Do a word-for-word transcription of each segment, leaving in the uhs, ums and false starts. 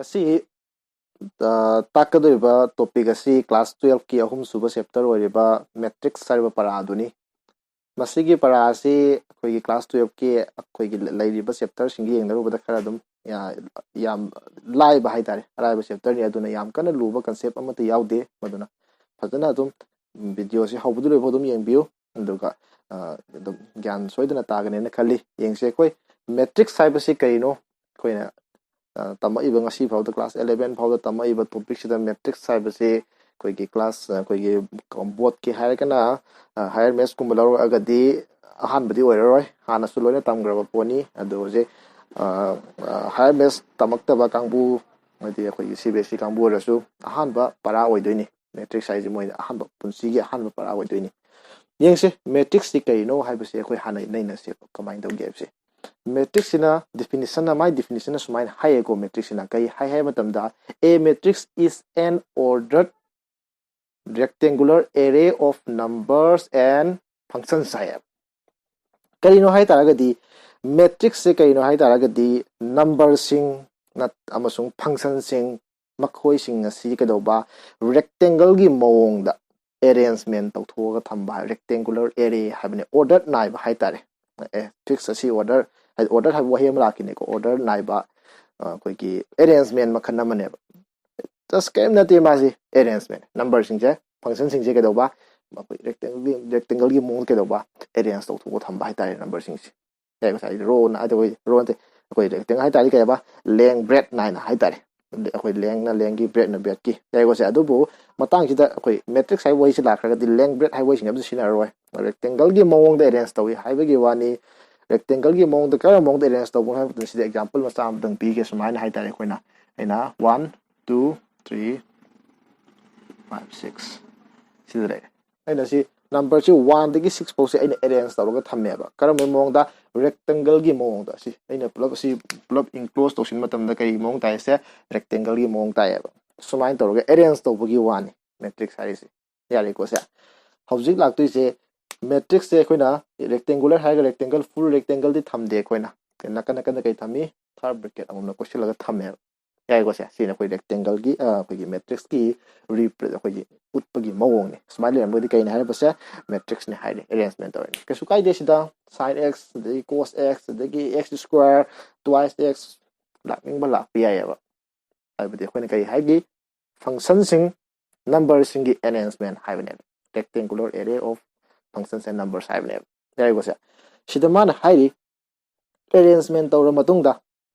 ꯉꯁꯤ ꯇꯥꯛꯀꯗꯧꯔꯤꯕ ꯇꯣꯄꯤꯛ ꯑꯁꯤ ꯀ꯭ꯂꯥꯁ ꯇꯨꯌꯦꯜꯐꯀꯤ ꯑꯍꯨꯝꯁꯨꯕ ꯆꯦꯞꯇꯔ ꯑꯣꯏꯔꯤꯕ ꯃꯦꯇ꯭ꯔꯤꯛꯁ ꯍꯥꯏꯔꯤꯕ ꯄꯔꯥ ꯑꯗꯨꯅꯤ꯫ ꯃꯁꯤꯒꯤ ꯄꯔꯥ ꯑꯁꯤ ꯑꯩꯈꯣꯏꯒꯤ ꯀ꯭ꯂꯥꯁ ꯇꯨꯌꯦꯜꯐꯀꯤ ꯑꯩꯈꯣꯏꯒꯤ ꯂꯩꯔꯤꯕ ꯆꯦꯞꯇꯔꯁꯤꯡꯒ ꯌꯦꯡꯅꯔꯨꯕꯗ ꯈꯔ ꯑꯗꯨꯝ ꯌꯥꯝ ꯂꯥꯏꯕ ꯍꯥꯏꯇꯥꯔꯦ, ꯑꯔꯥꯏꯕ ꯆꯦꯞꯇꯔꯅꯤ꯫ ꯑꯗꯨꯅ ꯌꯥꯝ ꯀꯟꯅ ꯂꯨꯕ ꯀꯟꯁꯦꯞ ꯑꯃꯠꯇ ꯌꯥꯎꯗꯦ꯫ ꯃꯗꯨꯅ ꯐꯖꯅ ꯑꯗꯨꯝ ꯚꯤꯗꯤꯑꯣꯁꯤ ꯍꯧꯕꯗꯨ ꯂꯣꯏꯐꯥꯎ ꯑꯗꯨꯝ ꯌꯦꯡꯕꯤꯌꯨ, ꯑꯗꯨꯒ ꯑꯗꯨꯝ ꯒ꯭ꯌꯥꯟ ꯁꯣꯏꯗꯅ ꯇꯥꯒꯅꯦꯅ ꯈꯜꯂꯤ꯫ ꯌꯦꯡꯁꯦ, ꯑꯩꯈꯣꯏ ꯃꯦꯇ꯭ꯔꯤꯛꯁ ꯍꯥꯏꯕꯁꯤ ꯀꯔꯤꯅꯣ? ꯑꯩꯈꯣꯏꯅ ꯇꯝꯃꯛꯏꯕ, ꯉꯁꯤ ꯐꯥꯎꯗ ꯀ꯭ꯂꯥꯁ ꯑꯦꯂꯦꯚꯦꯟ ꯐꯥꯎꯗ ꯇꯝꯃꯛꯏꯕ ꯇꯣꯄꯤꯛꯁꯤꯗ ꯃꯦꯇ꯭ꯔꯤꯛꯁ ꯍꯥꯏꯕꯁꯤ ꯑꯩꯈꯣꯏꯒꯤ ꯀ꯭ꯂꯥꯁ, ꯑꯩꯈꯣꯏꯒꯤ ꯕꯣꯔꯗꯀꯤ ꯍꯥꯏꯔꯒꯅ, ꯍꯥꯌꯔ ꯃꯦꯠꯁꯀꯨꯝꯕ ꯂꯧꯔꯛꯑꯒꯗꯤ ꯑꯍꯥꯟꯕꯗꯤ ꯑꯣꯏꯔꯔꯣꯏ, ꯍꯥꯟꯅꯁꯨ ꯂꯣꯏꯅ ꯇꯝꯈ꯭ꯔꯕ ꯄꯣꯠꯅꯤ꯫ ꯑꯗꯨ ꯍꯧꯖꯤꯛ ꯍꯥꯌꯔ ꯃꯦꯠꯁ ꯇꯝꯃꯛꯇꯕ ꯀꯥꯡꯕꯨ, ꯍꯥꯏꯗꯤ ꯑꯩꯈꯣꯏꯒꯤ ꯁꯤ ꯕꯤ ꯑꯦꯁ ꯏ ꯀꯥꯡꯕꯨ ꯑꯣꯏꯔꯁꯨ ꯑꯍꯥꯟꯕ ꯄꯔꯥ ꯑꯣꯏꯗꯣꯏꯅꯤ꯫ ꯃꯦꯇ꯭ꯔꯤꯛꯁ ꯍꯥꯏꯁꯦ ꯃꯣꯏꯅ ꯑꯍꯥꯟꯕ, ꯄꯨꯟꯁꯤꯒꯤ ꯑꯍꯥꯟꯕ ꯄꯔꯥ ꯑꯣꯏꯗꯣꯏꯅꯤ꯫ ꯌꯦꯡꯁꯦ, ꯃꯦꯇ꯭ꯔꯤꯛꯁꯁꯤ ꯀꯔꯤꯅꯣ ꯍꯥꯏꯕꯁꯦ ꯑꯩꯈꯣꯏ ꯍꯥꯟꯅ ꯅꯩꯅꯁꯦꯕ, ꯀꯃꯥꯏꯅ ꯇꯧꯒꯦ ꯍꯥꯏꯕꯁꯦ꯫ ꯃꯦꯇ꯭ꯔꯤꯛꯁꯁꯤꯅ ꯗꯤꯐꯤꯅꯤꯁꯟꯅ, ꯃꯥꯏ ꯗꯤꯐꯤꯅꯤꯁꯟꯅ ꯁꯨꯃꯥꯏꯅ ꯍꯥꯏꯌꯦꯀꯣ꯫ ꯃꯦꯇ꯭ꯔꯤꯛꯁꯁꯤꯅ ꯀꯔꯤ ꯍꯥꯏ ꯍꯥꯏꯕ ꯃꯇꯝꯗ, "A matrix is an ordered rectangular array of numbers and functions" ꯍꯥꯏꯌꯦꯕ꯫ ꯀꯔꯤꯅꯣ ꯍꯥꯏ ꯇꯥꯔꯒꯗꯤ, ꯃꯦꯇ꯭ꯔꯤꯛꯁꯁꯦ ꯀꯔꯤꯅꯣ ꯍꯥꯏ ꯇꯥꯔꯒꯗꯤ, ꯅꯝꯕꯔꯁꯤꯡ ꯅꯠ-, ꯑꯃꯁꯨꯡ ꯐꯪꯁꯟꯁꯤꯡ, ꯃꯈꯣꯏꯁꯤꯡ ꯑꯁꯤ ꯀꯩꯗꯧꯕ, ꯔꯦꯛꯇꯦꯡꯒꯜꯒꯤ ꯃꯑꯣꯡꯗ ꯑꯦꯔꯦꯟꯖꯃꯦꯟ ꯇꯧꯊꯣꯛꯑꯒ ꯊꯝꯕ, ꯔꯦꯛꯇꯦꯡꯒꯨꯂꯔ ꯑꯦꯔꯦ ꯍꯥꯏꯕꯅꯤ꯫ ꯑꯣꯔꯗꯔ ꯅꯥꯏꯕ ꯍꯥꯏꯇꯥꯔꯦ꯫ ꯑꯦ, ꯐꯤꯛꯁ ꯑꯁꯤ ꯑꯣꯔꯗꯔ, ꯍꯥꯏꯗꯤ ꯑꯣꯔꯗꯔ ꯍꯥꯏꯕ ꯋꯥꯍꯩ ꯑꯃ ꯂꯥꯛꯈꯤꯅꯤꯀꯣ꯫ ꯑꯣꯔꯗꯔ ꯅꯥꯏꯕ, ꯑ, ꯑꯩꯈꯣꯏꯒꯤ ꯑꯦꯔꯦꯟꯖꯃꯦꯟ ꯃꯈꯜ ꯑꯃꯅꯦꯕ꯫ ꯖꯁ ꯀꯔꯤꯝ ꯅꯠꯇꯦ ꯃꯥꯁꯤ, ꯑꯦꯔꯦꯟꯖꯃꯦꯟ꯫ ꯅꯝꯕꯔꯁꯤꯡꯁꯦ, ꯐꯪꯁꯟꯁꯤꯡꯁꯦ ꯀꯩꯗꯧꯕ, ꯑꯩꯈꯣꯏ ꯔꯦꯛꯇꯦꯡꯒꯜꯒꯤ, ꯔꯦꯛꯇꯦꯡꯒꯜꯒꯤ ꯃꯑꯣꯡꯗ ꯀꯩꯗꯧꯕ, ꯑꯦꯔꯦꯟꯖ ꯇꯧꯊꯣꯛꯑꯒ ꯊꯝꯕ ꯍꯥꯏꯇꯥꯔꯦ ꯅꯝꯕꯔꯁꯤꯡꯁꯦ꯫ ꯀꯩ ꯉꯁꯥꯏ ꯔꯣ ꯅ, ꯑꯩꯈꯣꯏ ꯔꯣ ꯅꯠꯇꯦ, ꯑꯩꯈꯣꯏ ꯔꯦꯛꯇꯦꯡꯒꯜ ꯍꯥꯏꯇꯥꯔꯗꯤ ꯀꯩ ꯍꯥꯏꯕ, ꯂꯦꯡ ꯕ꯭ꯔꯦꯗ ꯅꯥꯏꯅ ꯍꯥꯏꯇꯥꯔꯦ꯫ ꯑꯩꯈꯣꯏ ꯂꯦꯡꯅ ꯂꯦꯡꯒꯤ, ꯕ꯭ꯔꯦꯗꯅ ꯕ꯭ꯔꯦꯗꯀꯤ, ꯌꯥꯏꯀꯣ ꯁꯦ꯫ ꯑꯗꯨꯕꯨ ꯃꯇꯥꯡꯁꯤꯗ ꯑꯩꯈꯣꯏ ꯃꯦꯇ꯭ꯔꯤꯛꯁ ꯍꯥꯏꯕ ꯋꯥꯍꯩꯁꯤ ꯂꯥꯛꯈ꯭ꯔꯒꯗꯤ ꯂꯦꯡ ꯕ꯭ꯔꯦꯗ ꯍꯥꯏꯕ ꯋꯥꯍꯩꯁꯤꯡ ꯑꯃꯁꯨ ꯁꯤꯖꯤꯟꯅꯔꯔꯣꯏ꯫ ꯔꯦꯛꯇꯦꯡꯒꯜꯒꯤ ꯃꯑꯣꯡꯗ ꯑꯦꯔꯦꯟꯖ ꯇꯧꯏ ꯍꯥꯏꯕꯒꯤ ꯋꯥꯅꯤ꯫ ꯔꯦꯛꯇꯦꯡꯒꯜꯒꯤ ꯃꯑꯣꯡꯗ ꯀꯔꯝꯕ ꯃꯑꯣꯡꯗ ꯑꯦꯔꯦꯟꯖ ꯇꯧꯕꯅꯣ ꯍꯥꯏꯕ ꯃꯇꯝꯗ, ꯁꯤꯗ ꯑꯦꯛꯖꯥꯝꯄꯜ ꯃꯆꯥ ꯑꯃꯇꯪ ꯄꯤꯒꯦ꯫ ꯁꯨꯃꯥꯏꯅ ꯍꯥꯏꯇꯥꯔꯦ, ꯑꯩꯈꯣꯏꯅ, ꯑꯩꯅ one, two, three, five, six ꯁꯤꯗ ꯂꯩꯔꯦ꯫ ꯑꯩꯅ ꯁꯤ ꯅꯝꯕꯔꯁꯤ ꯋꯥꯟꯗꯒꯤ ꯁꯤꯛꯁ ꯐꯥꯎꯁꯦ ꯑꯩꯅ ꯑꯦꯔꯦꯟꯖ ꯇꯧꯔꯒ ꯊꯝꯃꯦꯕ꯫ ꯀꯔꯝꯕ ꯃꯑꯣꯡꯗ? ꯔꯦꯛꯇꯦꯡꯒꯜꯒꯤ ꯃꯑꯣꯡꯗ꯫ ꯁꯤ ꯑꯩꯅ ꯄꯨꯂꯞ, ꯑꯁꯤ ꯄꯨꯂꯞ ꯏꯟꯀ꯭ꯂꯣꯖ ꯇꯧꯁꯤꯟꯕ ꯃꯇꯝꯗ ꯀꯔꯤ ꯃꯑꯣꯡ ꯇꯥꯏ? ꯁꯦ ꯔꯦꯛꯇꯦꯡꯒꯜꯒꯤ ꯃꯑꯣꯡ ꯇꯥꯏꯌꯦꯕ꯫ ꯁꯨꯃꯥꯏꯅ ꯇꯧꯔꯒ ꯑꯦꯔꯦꯟꯖ ꯇꯧꯕꯒꯤ ꯋꯥꯅꯤ ꯃꯦꯇ꯭ꯔꯤꯛꯁ ꯍꯥꯏꯔꯤꯁꯦ꯫ ꯌꯥꯔꯦꯀꯣ ꯁꯦ? ꯍꯧꯖꯤꯛ ꯂꯥꯛꯇꯣꯏꯁꯦ, ꯃꯦꯇ꯭ꯔꯤꯛꯁꯁꯦ ꯑꯩꯈꯣꯏꯅ ꯔꯦꯛꯇꯦꯡꯒꯨꯂꯔ ꯍꯥꯏꯔꯒ ꯔꯦꯛꯇꯦꯡꯒꯜ, ꯐꯨꯜ ꯔꯦꯛꯇꯦꯡꯒꯜꯗꯤ ꯊꯝꯗꯦ ꯑꯩꯈꯣꯏꯅ꯫ ꯅꯥꯀꯟ ꯅꯥꯀꯟꯗ ꯀꯩ ꯊꯝꯃꯤ? ꯊꯥꯔ ꯕ꯭ꯔꯦꯀꯦꯠ ꯑꯃꯃꯝꯅ ꯀꯣꯏꯁꯤꯜꯂꯒ ꯊꯝꯃꯦꯕ꯫ ꯌꯥꯏꯀꯣ ꯁꯦ? ꯁꯤꯅ ꯑꯩꯈꯣꯏ ꯔꯦꯛꯇꯦꯡꯒꯜꯒꯤ ꯑꯩꯈꯣꯏꯒꯤ ꯃꯦꯇ꯭ꯔꯤꯛꯁꯀꯤ ꯔꯤꯄ꯭ꯔ ꯑꯩꯈꯣꯏꯒꯤ ꯎꯠꯄꯒꯤ ꯃꯑꯣꯡꯅꯤ꯫ ꯁꯨꯃꯥꯏꯅ ꯂꯩꯔꯝꯕꯗꯤ ꯀꯩꯅꯤ ꯍꯥꯏꯔꯤꯕꯁꯦ? ꯃꯦꯇ꯭ꯔꯤꯛꯁꯅꯤ ꯍꯥꯏꯔꯦ, ꯑꯦꯔꯦꯟꯖꯃꯦꯟ ꯇꯧꯔꯅꯤ꯫ ꯀꯩꯁꯨ ꯀꯥꯏꯗꯦ ꯁꯤꯗ꯫ Sine x ꯑꯗꯒꯤ cos x ꯑꯗꯒꯤ x square twice x ꯂꯥꯛꯅꯤꯡꯕ ꯂꯥꯛꯄ ꯌꯥꯏꯑꯕ꯫ ꯍꯥꯏꯕꯗꯤ ꯑꯩꯈꯣꯏꯅ ꯀꯔꯤ ꯍꯥꯏꯒꯤ? ꯐꯪꯁꯟꯁꯤꯡ, ꯅꯝꯕꯔꯁꯤꯡꯒꯤ ꯑꯦꯔꯦꯟꯖꯃꯦꯟ ꯍꯥꯏꯕꯅꯦꯕ꯫ Rectangular array of functions and numbers ꯍꯥꯏꯕꯅꯦꯕ꯫ ꯌꯥꯏꯀꯣ ꯁꯦ? ꯁꯤꯗ ꯃꯥꯅ ꯍꯥꯏꯔꯤ, ꯑꯦꯔꯦꯟꯖꯃꯦꯟ ꯇꯧꯔ ꯃꯇꯨꯡꯗ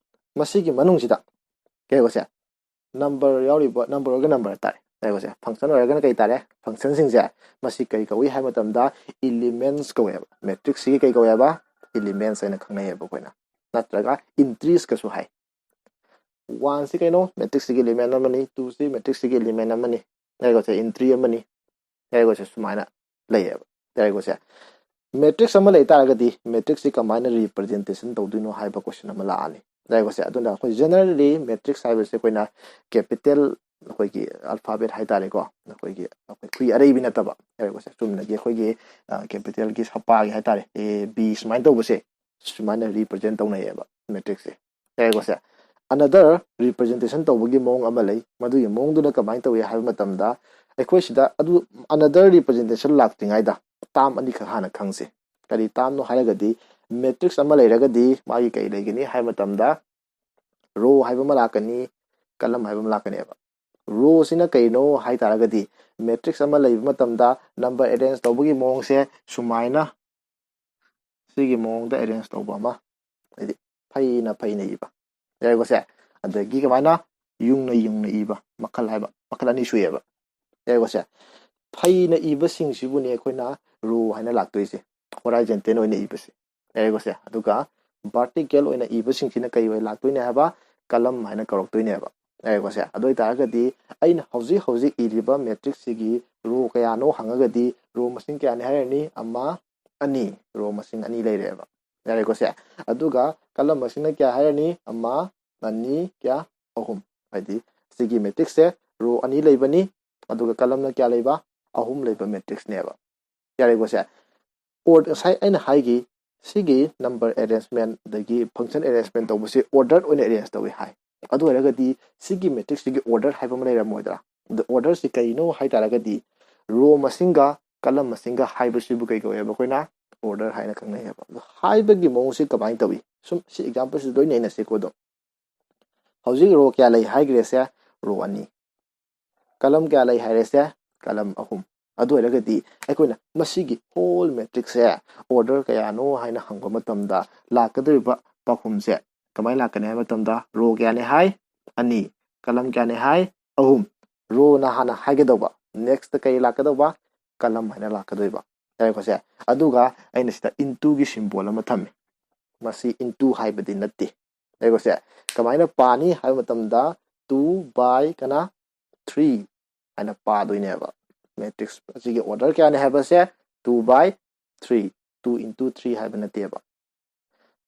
ꯃꯁꯤꯒꯤ ꯃꯅꯨꯡꯁꯤꯗ ꯀꯩ ꯍꯥꯏꯀꯣ ꯁꯦ? ꯅꯝꯕꯔ ꯌꯥꯎꯔꯤꯕ, ꯅꯝꯕꯔ ꯑꯣꯏꯔꯒ ꯅꯝꯕꯔ ꯇꯥꯔꯦ꯫ ꯌꯥꯏꯀꯣ ꯁꯦ? ꯐꯪꯁꯟ ꯑꯣꯏꯔꯒꯅ ꯀꯩ ꯇꯥꯔꯦ? ꯐꯪꯁꯟꯁꯤꯡꯁꯦ ꯃꯁꯤ ꯀꯩ ꯀꯧꯏ ꯍꯥꯏꯕ ꯃꯇꯝꯗ elements ꯀꯧꯋꯦꯕ꯫ ꯃꯦꯇ꯭ꯔꯤꯛꯁꯁꯤꯒꯤ ꯀꯩ ꯀꯧꯋꯦꯕ? Elements ꯍꯥꯏꯅ ꯈꯪꯅꯩꯌꯦꯕ ꯑꯩꯈꯣꯏꯅ, ꯅꯠꯇ꯭ꯔꯒ entries ꯀꯁꯨ ꯍꯥꯏ꯫ One ꯁꯤ ꯀꯩꯅꯣ? ꯃꯦꯇ꯭ꯔꯤꯛꯁꯁꯤꯒꯤ element ꯑꯃꯅꯤ꯫ Two ꯁꯤ ꯃꯦꯇ꯭ꯔꯤꯛꯁꯁꯤꯒꯤ element ꯑꯃꯅꯤ꯫ ꯌꯥꯏꯀꯣ ꯁꯦ? Entry ꯑꯃꯅꯤ꯫ ꯌꯥꯏꯀꯣ ꯁꯦ? ꯁꯨꯃꯥꯏꯅ ꯂꯩꯌꯦꯕ꯫ ꯌꯥꯏꯀꯣ ꯁꯦ? ꯃꯦꯇ꯭ꯔꯤꯛꯁ ꯑꯃ ꯂꯩ ꯇꯥꯔꯒꯗꯤ ꯃꯦꯇ꯭ꯔꯤꯛꯁꯁꯤ ꯀꯃꯥꯏꯅ ꯔꯤꯄ꯭ꯔꯖꯦꯟꯇꯦꯁꯟ ꯇꯧꯗꯣꯏꯅꯣ ꯍꯥꯏꯕ ꯀꯣꯏꯁꯟ ꯑꯃ ꯂꯥꯛꯑꯅꯤ꯫ ꯌꯥꯏꯀꯣ ꯁꯦ? ꯑꯗꯨꯅ ꯑꯩꯈꯣꯏ generally ꯃꯦꯇ꯭ꯔꯤꯛꯁ ꯍꯥꯏꯕꯁꯦ ꯑꯩꯈꯣꯏꯅ ꯀꯦꯄꯤꯇꯦꯜ, ꯑꯩꯈꯣꯏꯒꯤ ꯑꯜꯐꯥꯕꯦꯠ ꯍꯥꯏꯇꯥꯔꯦꯀꯣ, ꯑꯩꯈꯣꯏꯒꯤ, ꯑꯩꯈꯣꯏ ꯈꯨꯏ ꯑꯔꯩꯕꯤ ꯅꯠꯇꯕ, ꯌꯥꯏꯀꯣ ꯁꯦ? ꯆꯨꯝꯅꯒꯤ ꯑꯩꯈꯣꯏꯒꯤ ꯀꯦꯄꯤꯇꯦꯜꯒꯤ ꯁꯄꯥꯒꯤ ꯍꯥꯏꯇꯥꯔꯦ, ꯑꯦ ꯕꯤ ꯁꯨꯃꯥꯏꯅ ꯇꯧꯕꯁꯦ, ꯁꯨꯃꯥꯏꯅ ꯔꯤꯄ꯭ꯔꯖꯦꯟ ꯇꯧꯅꯩꯌꯦꯕ ꯃꯦꯇ꯭ꯔꯤꯛꯁꯁꯦ꯫ ꯌꯥꯏꯀꯣ ꯁꯦ? Another ꯔꯤꯄ꯭ꯔꯖꯦꯟꯇꯦꯁꯟ ꯇꯧꯕꯒꯤ ꯃꯑꯣꯡ ꯑꯃ ꯂꯩ꯫ ꯃꯗꯨꯒꯤ ꯃꯑꯣꯡꯗꯨꯅ ꯀꯃꯥꯏꯅ ꯇꯧꯏ ꯍꯥꯏꯕ ꯃꯇꯝꯗ, ꯑꯩꯈꯣꯏ ꯁꯤꯗ ꯑꯗꯨ another ꯔꯤꯄ꯭ꯔꯖꯦꯟꯇꯦꯁꯟ ꯂꯥꯛꯇ꯭ꯔꯤꯉꯩꯗ ꯇꯥꯝ ꯑꯅꯤꯈꯛ ꯍꯥꯟꯅ ꯈꯪꯁꯤ꯫ ꯀꯔꯤ ꯇꯥꯝꯅꯣ ꯍꯥꯏꯔꯒꯗꯤ, ꯃꯦꯇ꯭ꯔꯤꯛꯁ ꯑꯃ ꯂꯩꯔꯒꯗꯤ ꯃꯥꯒꯤ ꯀꯔꯤ ꯂꯩꯒꯅꯤ ꯍꯥꯏꯕ ꯃꯇꯝꯗ, ꯔꯣ ꯍꯥꯏꯕ ꯑꯃ ꯂꯥꯛꯀꯅꯤ, ꯀꯂꯝ ꯍꯥꯏꯕ ꯑꯃ ꯂꯥꯛꯀꯅꯦꯕ꯫ ꯔꯣꯁꯤꯅ ꯀꯩꯅꯣ ꯍꯥꯏ ꯇꯥꯔꯒꯗꯤ, ꯃꯦꯇ꯭ꯔꯤꯛꯁ ꯑꯃ ꯂꯩꯕ ꯃꯇꯝꯗ ꯅꯝꯕꯔ ꯑꯦꯔꯦꯟꯖ ꯇꯧꯕꯒꯤ ꯃꯑꯣꯡꯁꯦ ꯁꯨꯃꯥꯏꯅ, ꯁꯤꯒꯤ ꯃꯑꯣꯡꯗ ꯑꯦꯔꯦꯟꯖ ꯇꯧꯕ ꯑꯃ, ꯍꯥꯏꯗꯤ ꯐꯩꯅ ꯐꯩꯅ ꯏꯕ, ꯌꯥꯏꯀꯣ ꯁꯦ? ꯑꯗꯒꯤ ꯀꯃꯥꯏꯅ ꯌꯨꯡꯅ ꯌꯨꯡꯅ ꯏꯕ, ꯃꯈꯜ ꯍꯥꯏꯕ, ꯃꯈꯜ ꯑꯅꯤ ꯁꯨꯏꯌꯦꯕ, ꯌꯥꯏꯀꯣ ꯁꯦ? ꯐꯩꯅ ꯏꯕꯁꯤꯡꯁꯤꯕꯨꯅꯦ ꯑꯩꯈꯣꯏꯅ ꯔꯣ ꯍꯥꯏꯅ ꯂꯥꯛꯇꯣꯏꯁꯦ, ꯍꯣꯔꯥꯏꯖꯦꯟꯇꯦꯜ ꯑꯣꯏꯅ ꯏꯕꯁꯦ, ꯌꯥꯏꯀꯣ ꯁꯦ? ꯑꯗꯨꯒ ꯚꯥꯔꯇꯤꯀꯦꯜ ꯑꯣꯏꯅ ꯏꯕꯁꯤꯡꯁꯤꯅ ꯀꯩ ꯑꯣꯏꯅ ꯂꯥꯛꯇꯣꯏꯅꯦ ꯍꯥꯏꯕ? ꯀꯂꯝ ꯍꯥꯏꯅ ꯀꯧꯔꯛꯇꯣꯏꯅꯦꯕ, ꯌꯥꯏꯀꯣ ꯁꯦ? ꯑꯗꯨ ꯑꯣꯏꯇꯥꯔꯒꯗꯤ ꯑꯩꯅ ꯍꯧꯖꯤꯛ ꯍꯧꯖꯤꯛ ꯏꯔꯤꯕ ꯃꯦꯇ꯭ꯔꯤꯛꯁꯁꯤꯒꯤ ꯔꯣ ꯀꯌꯥꯅꯣ ꯍꯪꯉꯒꯗꯤ, ꯔꯣ ꯃꯁꯤꯡ ꯀꯌꯥꯅꯤ ꯍꯥꯏꯔꯅꯤ? ꯑꯃ, ꯑꯅꯤ, ꯔꯣ ꯃꯁꯤꯡ ꯑꯅꯤ ꯂꯩꯔꯦꯕ, ꯌꯥꯔꯦꯀꯣ ꯁꯦ? ꯑꯗꯨꯒ ꯀꯂꯝ ꯃꯁꯤꯡꯅ ꯀꯌꯥ ꯍꯥꯏꯔꯅꯤ? ꯑꯃ, ꯑꯅꯤ, ꯀꯌꯥ? ꯑꯍꯨꯝ꯫ ꯍꯥꯏꯗꯤ ꯁꯤꯒꯤ ꯃꯦꯇ꯭ꯔꯤꯛꯁꯁꯦ ꯔꯣ ꯑꯅꯤ ꯂꯩꯕꯅꯤ, ꯑꯗꯨꯒ ꯀꯂꯝꯅ ꯀꯌꯥ ꯂꯩꯕ? ꯑꯍꯨꯝ ꯂꯩꯕ ꯃꯦꯇ꯭ꯔꯤꯛꯁꯅꯦꯕ, ꯌꯥꯔꯦꯀꯣ ꯁꯦ? ꯑꯣꯔ-, ꯉꯁꯥꯏ ꯑꯩꯅ ꯍꯥꯏꯒꯤ, ꯁꯤꯒꯤ ꯅꯝꯕꯔ ꯑꯦꯔꯦꯟꯖꯃꯦꯟ ꯑꯗꯒꯤ ꯐꯪꯁꯟ ꯑꯦꯔꯦꯟꯖꯃꯦꯟ ꯇꯧꯕꯁꯤ ꯑꯣꯔꯗꯔ ꯑꯣꯏꯅ ꯑꯦꯔꯦꯟꯖ ꯇꯧꯏ ꯍꯥꯏ꯫ ꯑꯗꯨ ꯑꯣꯏꯔꯒꯗꯤ ꯁꯤꯒꯤ matrix ꯁꯤꯒꯤ order ꯍꯥꯏꯕ ꯑꯃ ꯂꯩꯔꯝꯃꯣꯏꯗ꯭ꯔꯥ? ꯑꯗꯣ order ꯁꯤ ꯀꯩꯅꯣ ꯍꯥꯏ ꯇꯥꯔꯒꯗꯤ, row ꯃꯁꯤꯡꯒ column ꯃꯁꯤꯡꯒ ꯍꯥꯏꯕꯁꯤꯕꯨ ꯀꯩ ꯀꯧꯋꯦꯕ? ꯑꯩꯈꯣꯏꯅ order ꯍꯥꯏꯅ ꯈꯪꯅꯩ ꯍꯥꯏꯕ꯫ ꯑꯗꯣ ꯍꯥꯏꯕꯒꯤ ꯃꯑꯣꯡꯁꯤ ꯀꯃꯥꯏꯅ ꯇꯧꯏ? ꯁꯨꯝ ꯁꯤ example ꯁꯤ ꯂꯣꯏ ꯅꯩꯅꯁꯦꯀꯣ꯫ ꯑꯗꯨꯝ ꯍꯧꯖꯤꯛ row ꯀꯌꯥ ꯂꯩ ꯍꯥꯏꯈ꯭ꯔꯦꯁꯦ? Row ꯑꯅꯤ꯫ Column ꯀꯌꯥ ꯂꯩ ꯍꯥꯏꯔꯦꯁꯦ? Column ꯑꯍꯨꯝ꯫ ꯑꯗꯨ ꯑꯣꯏꯔꯒꯗꯤ ꯑꯩꯈꯣꯏꯅ ꯃꯁꯤꯒꯤ whole matrix ꯁꯦ order ꯀꯌꯥꯅꯣ ꯍꯥꯏꯅ ꯍꯪꯕ ꯃꯇꯝꯗ ꯂꯥꯛꯀꯗꯧꯔꯤꯕ ꯄꯥꯎꯈꯨꯝꯁꯦ ꯀꯃꯥꯏꯅ ꯂꯥꯛꯀꯅꯤ ꯍꯥꯏꯕ ꯃꯇꯝꯗ, row ꯀꯌꯥꯅꯤ ꯍꯥꯏ? ꯑꯅꯤ꯫ Column ꯀꯌꯥꯅꯤ ꯍꯥꯏ? ꯑꯍꯨꯝ꯫ Row ꯅ ꯍꯥꯟꯅ ꯍꯥꯏꯒꯗꯧꯕ, next ꯀꯔꯤ ꯂꯥꯛꯀꯗꯧꯕ? Column ꯍꯥꯏꯅ ꯂꯥꯛꯀꯗꯣꯏꯕ꯫ ꯌꯥꯔꯦꯀꯣ ꯁꯦ? ꯑꯗꯨꯒ ꯑꯩꯅ ꯁꯤꯗ into ꯒꯤ symbol ꯑꯃ ꯊꯝꯃꯤ꯫ ꯃꯁꯤ into ꯍꯥꯏꯕꯗꯤ ꯅꯠꯇꯦ꯫ ꯌꯥꯔꯦꯀꯣ ꯁꯦ? ꯀꯃꯥꯏꯅ ꯄꯥꯅꯤ ꯍꯥꯏꯕ ꯃꯇꯝꯗ, two by ꯀꯅꯥ? Three ꯍꯥꯏꯅ ꯄꯥꯗꯣꯏꯅꯦꯕ꯫ Matrix ꯑꯁꯤꯒꯤ order ꯀꯌꯥꯅꯤ ꯍꯥꯏꯕꯁꯦ? Two by three꯫ Two into three ꯍꯥꯏꯕ ꯅꯠꯇꯦꯕ꯫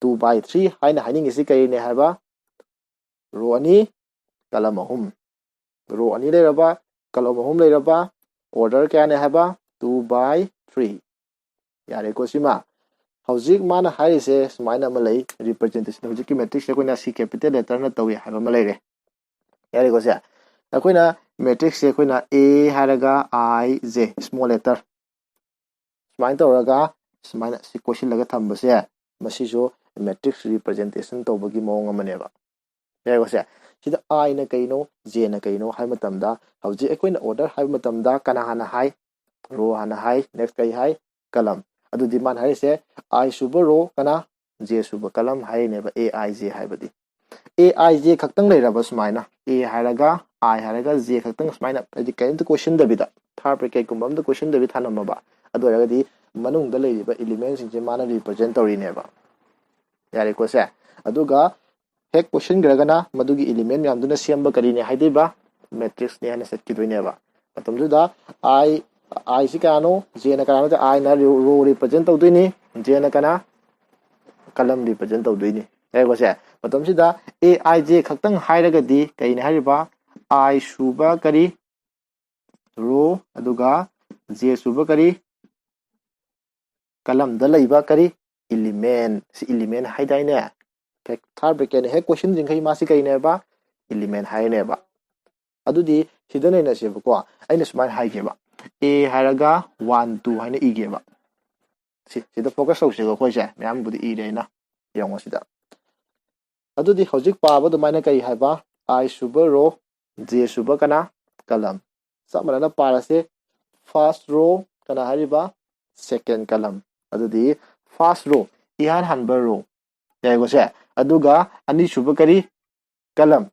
Two by three ꯍꯥꯏꯅ ꯍꯥꯏꯅꯤꯡꯉꯤꯁꯤ ꯀꯔꯤꯅꯦ ꯍꯥꯏꯕ? Row ꯑꯅꯤ, column ꯑꯍꯨꯝ꯫ Row ꯑꯅꯤ ꯂꯩꯔꯕ, column ꯑꯍꯨꯝ ꯂꯩꯔꯕ, order ꯀꯌꯥꯅꯦ ꯍꯥꯏꯕ? Two by three꯫ ꯌꯥꯔꯦꯀꯣ ꯁꯤꯃ? ꯍꯧꯖꯤꯛ ꯃꯥꯅ ꯍꯥꯏꯔꯤꯁꯦ ꯁꯨꯃꯥꯏꯅ ꯑꯃ ꯂꯩ, representation꯫ ꯍꯧꯖꯤꯛꯀꯤ matrix ꯁꯦ ꯑꯩꯈꯣꯏꯅ C capital letter ꯅ ꯇꯧꯏ ꯍꯥꯏꯕ ꯑꯃ ꯂꯩꯔꯦ꯫ ꯌꯥꯔꯦꯀꯣ ꯁꯦ? ꯑꯩꯈꯣꯏꯅ matrix ꯁꯦ ꯑꯩꯈꯣꯏꯅ A ꯍꯥꯏꯔꯒ I J small letter ꯁꯨꯃꯥꯏꯅ ꯇꯧꯔꯒ ꯁꯨꯃꯥꯏꯅ ꯁꯤ ꯀꯣꯏꯁꯤꯜꯂꯒ ꯊꯝꯕꯁꯦ, ꯃꯁꯤꯁꯨ matrix representation ꯇꯧꯕꯒꯤ ꯃꯑꯣꯡ ꯑꯃꯅꯦꯕ꯫ ꯌꯥꯔꯦꯀꯣ ꯁꯦ? ꯁꯤꯗ I ꯅ ꯀꯩꯅꯣ, J ꯅ ꯀꯩꯅꯣ ꯍꯥꯏꯕ ꯃꯇꯝꯗ, ꯍꯧꯖꯤꯛ ꯑꯩꯈꯣꯏꯅ order ꯍꯥꯏꯕ ꯃꯇꯝꯗ ꯀꯅꯥ ꯍꯥꯟꯅ ꯍꯥꯏ? Row ꯍꯥꯟꯅ ꯍꯥꯏ, next ꯀꯔꯤ ꯍꯥꯏ? Column꯫ ꯑꯗꯨꯗꯤ ꯃꯥꯅ ꯍꯥꯏꯔꯤꯁꯦ I ꯁꯨꯕ row ꯀꯅꯥ? J ꯁꯨꯕ column ꯍꯥꯏꯔꯤꯅꯦꯕ A I J ꯍꯥꯏꯕꯗꯤ꯫ A I J ꯈꯛꯇꯪ ꯂꯩꯔꯕ ꯁꯨꯃꯥꯏꯅ, A ꯍꯥꯏꯔꯒ, I ꯍꯥꯏꯔꯒ, J ꯈꯛꯇꯪ ꯁꯨꯃꯥꯏꯅ, ꯍꯥꯏꯗꯤ ꯀꯔꯤꯝꯇ ꯀꯣꯏꯁꯤꯟꯗꯕꯤꯗ, ꯊꯥꯔ ꯄꯦꯀꯦꯠꯀꯨꯝꯕ ꯑꯝꯇ ꯀꯣꯏꯁꯤꯟꯗꯕꯤ ꯊꯥꯅꯝꯃꯕ, ꯑꯗꯨ ꯑꯣꯏꯔꯒꯗꯤ ꯃꯅꯨꯡꯗ ꯂꯩꯔꯤꯕ element ꯁꯤꯡꯁꯦ ꯃꯥꯅ represent ꯇꯧꯔꯤꯅꯦꯕ꯫ ꯌꯥꯔꯦꯀꯣ ꯁꯦ? ꯑꯗꯨꯒ ꯍꯦꯛ ꯀꯣꯏꯁꯤꯟꯈ꯭ꯔꯒꯅ ꯃꯗꯨꯒꯤ element ꯃꯌꯥꯝꯗꯨꯅ ꯁꯦꯝꯕ ꯀꯔꯤꯅꯦ ꯍꯥꯏꯗꯣꯏꯕ? Matrix ꯅꯦ ꯍꯥꯏꯅ ꯆꯠꯈꯤꯗꯣꯏꯅꯦꯕ꯫ ꯃꯇꯝꯗꯨꯗ I, I ꯁꯤ ꯀꯌꯥꯅꯣ? J ꯅ ꯀꯅꯥꯅꯣ? I ꯅ row, row represent ꯇꯧꯗꯣꯏꯅꯤ꯫ J ꯅ ꯀꯅꯥ? Column represent ꯇꯧꯗꯣꯏꯅꯤ꯫ ꯌꯥꯔꯦꯀꯣ ꯁꯦ? ꯃꯇꯝꯁꯤꯗ A I J ꯈꯛꯇꯪ ꯍꯥꯏꯔꯒꯗꯤ ꯀꯔꯤꯅꯦ ꯍꯥꯏꯔꯤꯕ? I ꯁꯨꯕ ꯀꯔꯤ? Row, ꯑꯗꯨꯒ J ꯁꯨꯕ ꯀꯔꯤ? Column ꯗ ꯂꯩꯕ ꯀꯔꯤ? Element꯫ ꯁꯤ element ꯍꯥꯏꯗꯥꯏꯅꯦ? ꯊꯥꯔꯠ ꯕ꯭ꯔꯦꯀꯦꯠꯅ ꯍꯦꯛ ꯀꯣꯏꯁꯤꯟꯗ꯭ꯔꯤꯉꯩ ꯃꯥꯁꯤ ꯀꯩꯅꯦꯕ? ꯏꯂꯤꯃꯦꯟ ꯍꯥꯏꯅꯦꯕ꯫ ꯑꯗꯨꯗꯤ ꯁꯤꯗ ꯅꯩꯅꯁꯦꯕꯀꯣ, ꯑꯩꯅ ꯁꯨꯃꯥꯏꯅ ꯍꯥꯏꯒꯦꯕ, ꯑꯦ ꯍꯥꯏꯔꯒ ꯋꯥꯟ ꯇꯨ ꯍꯥꯏꯅ ꯏꯒꯦꯕ꯫ ꯁꯤ ꯁꯤꯗ ꯐꯣꯀꯁ ꯇꯧꯁꯦꯕ ꯑꯩꯈꯣꯏꯁꯦ, ꯃꯌꯥꯝꯕꯨꯗꯤ ꯏꯔꯦ ꯑꯩꯅ, ꯌꯦꯡꯉꯣ ꯁꯤꯗ꯫ ꯑꯗꯨꯗꯤ ꯍꯧꯖꯤꯛ ꯄꯥꯕ ꯑꯗꯨꯃꯥꯏꯅ ꯀꯔꯤ ꯍꯥꯏꯕ? ꯑꯥꯏ ꯁꯨꯕ ꯔꯣ, ꯖꯦ ꯁꯨꯕ ꯀꯅꯥ? ꯀꯂꯝ꯫ ꯆꯞ ꯃꯥꯟꯅꯅ ꯄꯥꯔꯁꯦ꯫ ꯐꯥꯔꯁ ꯔꯣ ꯀꯅꯥ ꯍꯥꯏꯔꯤꯕ? ꯁꯦꯀꯦꯟ ꯀꯂꯝ꯫ ꯑꯗꯨꯗꯤ ꯐꯥꯔꯁ ꯔꯣ, ꯏꯍꯥꯟ ꯍꯥꯟꯕ ꯔꯣ, ꯌꯥꯏꯀꯣ ꯁꯦ? ꯑꯗꯨꯒ ꯑꯅꯤꯁꯨꯕ ꯀꯔꯤ? ꯀꯂꯝ꯫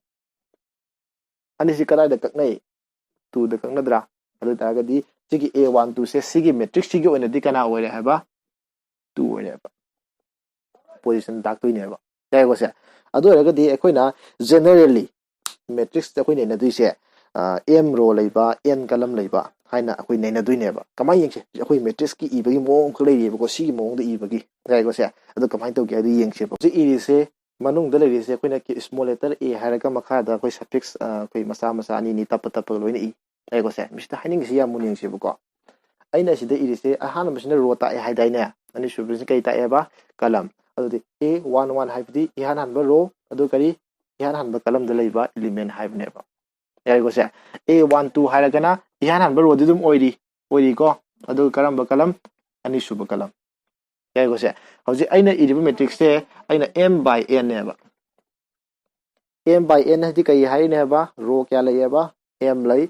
ꯑꯅꯤꯁꯤ ꯀꯗꯥꯏꯗ ꯀꯛꯅꯩ? ꯇꯨꯗ ꯀꯛꯅꯗ꯭ꯔꯥ? ꯑꯗꯨ ꯑꯣꯏ ꯇꯥꯔꯒꯗꯤ ꯁꯤꯒꯤ ꯑꯦ ꯋꯥꯟ ꯇꯨꯁꯦ ꯁꯤꯒꯤ ꯃꯦꯇ꯭ꯔꯤꯛꯁꯁꯤꯒꯤ ꯑꯣꯏꯅꯗꯤ ꯀꯅꯥ ꯑꯣꯏꯔꯦ ꯍꯥꯏꯕ? ꯇꯨ ꯑꯣꯏꯔꯦ ꯍꯥꯏꯕ꯫ ꯄꯣꯖꯤꯁꯟ ꯇꯥꯛꯇꯣꯏꯅꯦꯕ, ꯌꯥꯏꯀꯣ ꯁꯦ? ꯑꯗꯨ ꯑꯣꯏꯔꯒꯗꯤ ꯑꯩꯈꯣꯏꯅ ꯖꯦꯅꯔꯦꯜꯂꯤ ꯃꯦꯇ꯭ꯔꯤꯛꯁꯇ ꯑꯩꯈꯣꯏ ꯅꯩꯅꯗꯣꯏꯁꯦ ꯑꯦꯝ ꯔꯣ ꯂꯩꯕ, ꯑꯦꯟ ꯀꯂꯝ ꯂꯩꯕ ꯍꯥꯏꯅ ꯑꯩꯈꯣꯏ ꯅꯩꯅꯗꯣꯏꯅꯦꯕ꯫ ꯀꯃꯥꯏꯅ ꯌꯦꯡꯁꯦ? ꯑꯩꯈꯣꯏ ꯃꯦꯇ꯭ꯔꯤꯛꯁꯀꯤ ꯏꯕꯒꯤ ꯃꯑꯣꯡ ꯑꯃꯈꯛ ꯂꯩꯔꯤꯕꯀꯣ, ꯁꯤꯒꯤ ꯃꯑꯣꯡꯗ ꯏꯕꯒꯤ, ꯌꯥꯏꯀꯣ ꯁꯦ? ꯑꯗꯨ ꯀꯃꯥꯏꯅ ꯇꯧꯒꯦ ꯍꯥꯏꯗꯨ ꯌꯦꯡꯁꯦꯕ꯫ ꯍꯧꯖꯤꯛ ꯏꯔꯤꯁꯦ, ꯃꯅꯨꯡꯗ ꯂꯩꯔꯤꯁꯦ ꯑꯩꯈꯣꯏꯅ ꯁ꯭ꯃꯣꯜ ꯂꯦꯇꯔ ꯑꯦ ꯍꯥꯏꯔꯒ ꯃꯈꯥꯗ ꯑꯩꯈꯣꯏ ꯁꯐꯤꯛꯁ ꯑꯩꯈꯣꯏ ꯃꯆꯥ ꯃꯆꯥ ꯑꯅꯤ ꯑꯅꯤ ꯇꯞꯄ ꯇꯞꯄꯒ ꯂꯣꯏꯅ ꯏ, ꯌꯥꯏꯀꯣ ꯁꯦ? ꯃꯁꯤꯗ ꯍꯥꯏꯅꯤꯡꯉꯤꯁꯤ ꯌꯥꯝ ꯃꯨꯟꯅ ꯌꯦꯡꯁꯦꯕꯀꯣ꯫ ꯑꯩꯅ ꯁꯤꯗ ꯏꯔꯤꯁꯦ ꯑꯍꯥꯟꯕꯁꯤꯅ ꯔꯣ ꯇꯥꯛꯑꯦ ꯍꯥꯏꯗꯥꯏꯅꯦ? ꯑꯅꯤꯁꯨꯕꯁꯤꯅ ꯀꯔꯤ ꯇꯥꯛꯑꯦꯕ? ꯀꯂꯝ꯫ ꯑꯗꯨꯗꯤ ꯑꯦ ꯋꯥꯟ ꯋꯥꯟ ꯍꯥꯏꯕꯗꯤ ꯏꯍꯥꯟ ꯍꯥꯟꯕ ꯔꯣ, ꯑꯗꯨ ꯀꯔꯤ? ꯏꯍꯥꯟ ꯍꯥꯟꯕ ꯀꯂꯝꯗ ꯂꯩꯕ ꯏꯂꯤꯃꯦꯟ ꯍꯥꯏꯕꯅꯦꯕ, ꯌꯥꯏꯀꯣ ꯁꯦ? ꯑꯦ ꯋꯥꯟ ꯇꯨ ꯍꯥꯏꯔꯒꯅ ꯏꯍꯥꯟ ꯍꯥꯟꯕ ꯔꯣꯗꯤ ꯑꯗꯨꯝ ꯑꯣꯏꯔꯤ, ꯑꯣꯏꯔꯤꯀꯣ꯫ ꯑꯗꯨꯒ ꯀꯔꯝꯕ ꯀꯂꯝ? ꯑꯅꯤꯁꯨꯕ ꯀꯂꯝ, ꯌꯥꯏꯀꯣ ꯁꯦ? ꯍꯧꯖꯤꯛ ꯑꯩꯅ ꯏꯔꯤꯕ ꯃꯦꯇ꯭ꯔꯤꯛꯁꯁꯦ ꯑꯩꯅ ꯑꯦꯝ ꯕꯥꯏ ꯑꯦꯟꯅꯦꯕ꯫ ꯑꯦꯝ ꯕꯥꯏ ꯑꯦꯟ ꯍꯥꯏꯗꯤ ꯀꯔꯤ ꯍꯥꯏꯔꯤꯅꯦ ꯍꯥꯏꯕ? ꯔꯣ ꯀꯌꯥ ꯂꯩꯌꯦꯕ? ꯑꯦꯝ ꯂꯩ꯫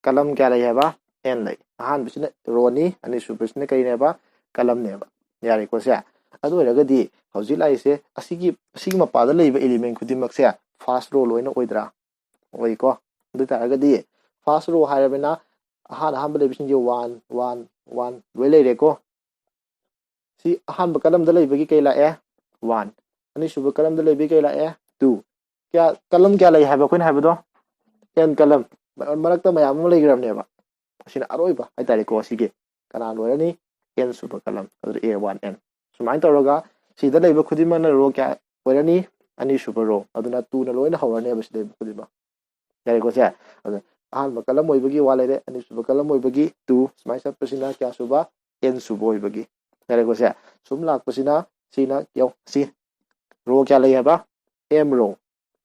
ꯀꯂꯝ ꯀꯌꯥ ꯂꯩ ꯍꯥꯏꯕ? ꯑꯦꯟ ꯂꯩ꯫ ꯑꯍꯥꯟꯕꯁꯤꯅ ꯔꯣꯅꯤ, ꯑꯅꯤꯁꯨꯕꯁꯤꯅ ꯀꯔꯤꯅꯦꯕ? ꯀꯂꯝꯅꯦꯕ, ꯌꯥꯔꯦꯀꯣ ꯁꯦ? ꯑꯗꯨ ꯑꯣꯏꯔꯒꯗꯤ ꯍꯧꯖꯤꯛ ꯂꯥꯛꯏꯁꯦ ꯑꯁꯤꯒꯤ, ꯑꯁꯤꯒꯤ ꯃꯄꯥꯗ ꯂꯩꯕ ꯏꯂꯤꯃꯦꯟ ꯈꯨꯗꯤꯡꯃꯛꯁꯦ ꯐꯥꯔꯁ ꯔꯣ ꯂꯣꯏꯅ ꯑꯣꯏꯗ꯭ꯔꯥ? ꯑꯣꯏꯀꯣ꯫ ꯑꯗꯨ ꯑꯣꯏ ꯇꯥꯔꯒꯗꯤ ꯐꯥꯔꯁ ꯔꯣ ꯍꯥꯏꯔꯕꯅꯤꯅ ꯑꯍꯥꯟ ꯑꯍꯥꯟꯕ ꯂꯩꯕꯁꯤꯡꯁꯦ ꯋꯥꯟ ꯋꯥꯟ ꯋꯥꯟ ꯂꯣꯏ ꯂꯩꯔꯦꯀꯣ꯫ ꯁꯤ ꯑꯍꯥꯟꯕ ꯀꯂꯝꯗ ꯂꯩꯕꯒꯤ ꯀꯩ ꯂꯥꯛꯑꯦ? ꯋꯥꯟ꯫ ꯑꯅꯤꯁꯨꯕ ꯀꯂꯝꯗ ꯂꯩꯕꯒꯤ ꯀꯩ ꯂꯥꯛꯑꯦ? ꯇꯨ꯫ ꯀꯌꯥ, ꯀꯂꯝ ꯀꯌꯥ ꯂꯩ ꯍꯥꯏꯕ ꯑꯩꯈꯣꯏꯅ ꯍꯥꯏꯕꯗꯣ? ꯑꯦꯟ ꯀꯂꯝ꯫ ꯃꯔꯛꯇ ꯃꯌꯥꯝ ꯑꯃ ꯂꯩꯈ꯭ꯔꯕꯅꯦꯕ꯫ ꯑꯁꯤꯅ ꯑꯔꯣꯏꯕ ꯍꯥꯏꯇꯥꯔꯦꯀꯣ꯫ ꯁꯤꯒꯤ ꯀꯅꯥ ꯂꯣꯏꯔꯅꯤ? ꯑꯦꯟ ꯁꯨꯕ ꯀꯂꯝ꯫ ꯑꯗꯨꯗ ꯑꯦ ꯋꯥꯟ ꯑꯦꯟ꯫ ꯁꯨꯃꯥꯏꯅ ꯇꯧꯔꯒ ꯁꯤꯗ ꯂꯩꯕ ꯈꯨꯗꯤꯡꯃꯛꯅ ꯔꯣ ꯀꯌꯥ ꯑꯣꯏꯔꯅꯤ? ꯑꯅꯤꯁꯨꯕ ꯔꯣ꯫ ꯑꯗꯨꯅ ꯇꯨꯅ ꯂꯣꯏꯅ ꯍꯧꯔꯅꯦꯕ ꯁꯤꯗ ꯂꯩꯕ ꯈꯨꯗꯤꯡꯃꯛ꯫ ꯌꯥꯔꯦꯀꯣ ꯁꯦ? ꯑꯗ ꯑꯍꯥꯟꯕ ꯀꯂꯝ ꯑꯣꯏꯕꯒꯤ ꯋꯥ ꯂꯩꯔꯦ, ꯑꯅꯤꯁꯨꯕ ꯀꯂꯝ ꯑꯣꯏꯕꯒꯤ ꯇꯨ, ꯁꯨꯃꯥꯏꯅ ꯆꯠꯄꯁꯤꯅ ꯀꯌꯥ ꯁꯨꯕ? ꯑꯦꯟ ꯁꯨꯕ ꯑꯣꯏꯕꯒꯤ꯫ ꯌꯥꯔꯦꯀꯣ ꯁꯦ? ꯑꯗ ꯁꯨꯝ ꯂꯥꯛꯄꯁꯤꯅ ꯁꯤꯅ ꯌꯦꯡꯉꯣ, ꯁꯤ Row ꯀꯌꯥ ꯂꯩ ꯍꯥꯏꯕ? M row꯫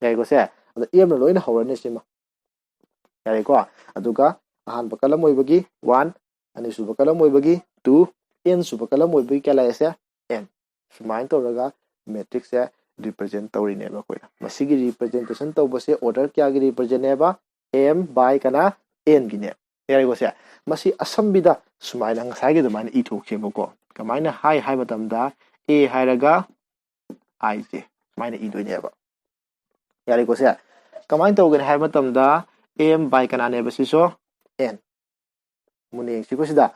ꯌꯥꯏꯀꯣ ꯁꯦ? ꯑꯗꯣ M ꯅ ꯂꯣꯏꯅ ꯍꯧꯔꯅꯤ ꯁꯤꯃ꯫ ꯌꯥꯔꯦꯀꯣ? ꯑꯗꯨꯒ ꯑꯍꯥꯟꯕ column ꯑꯣꯏꯕꯒꯤ one, ꯑꯅꯤꯁꯨꯕ column ꯑꯣꯏꯕꯒꯤ two, n ꯁꯨꯕ column ꯑꯣꯏꯕꯒꯤ ꯀꯌꯥ ꯂꯥꯛꯑꯦ ꯁꯦ? N꯫ ꯁꯨꯃꯥꯏꯅ ꯇꯧꯔꯒ matrix ꯁꯦ represent ꯇꯧꯔꯤꯅꯦꯕ ꯑꯩꯈꯣꯏꯅ꯫ ꯃꯁꯤꯒꯤ representation ꯇꯧꯕꯁꯦ order ꯀꯌꯥꯒꯤ represent ꯅꯦꯕ? M by ꯀꯅꯥ? N ꯒꯤꯅꯦ꯫ ꯌꯥꯔꯦꯀꯣ ꯁꯦ? ꯃꯁꯤ ꯑꯁꯝꯕꯤꯗ ꯁꯨꯃꯥꯏꯅ ꯉꯁꯥꯏꯒꯤ ꯑꯗꯨꯃꯥꯏꯅ ꯏꯊꯣꯛꯁꯦꯕꯀꯣ꯫ ꯀꯃꯥꯏꯅ ꯍꯥꯏ ꯍꯥꯏ ꯃꯇꯝꯗ A ꯍꯥꯏꯔꯒ I ꯁꯦ ꯁꯨꯃꯥꯏꯅ ꯏꯗꯣꯏꯅꯦꯕ꯫ ꯌꯥꯔꯦꯀꯣ ꯁꯦ? ꯀꯃꯥꯏꯅ ꯇꯧꯒꯅꯤ ꯍꯥꯏꯕ ꯃꯇꯝꯗ M by ꯀꯅꯥꯅꯦꯕ ꯁꯤꯁꯨ? N꯫ ꯃꯨꯟꯅ ꯌꯦꯡꯁꯤꯀꯣ ꯁꯤꯗ꯫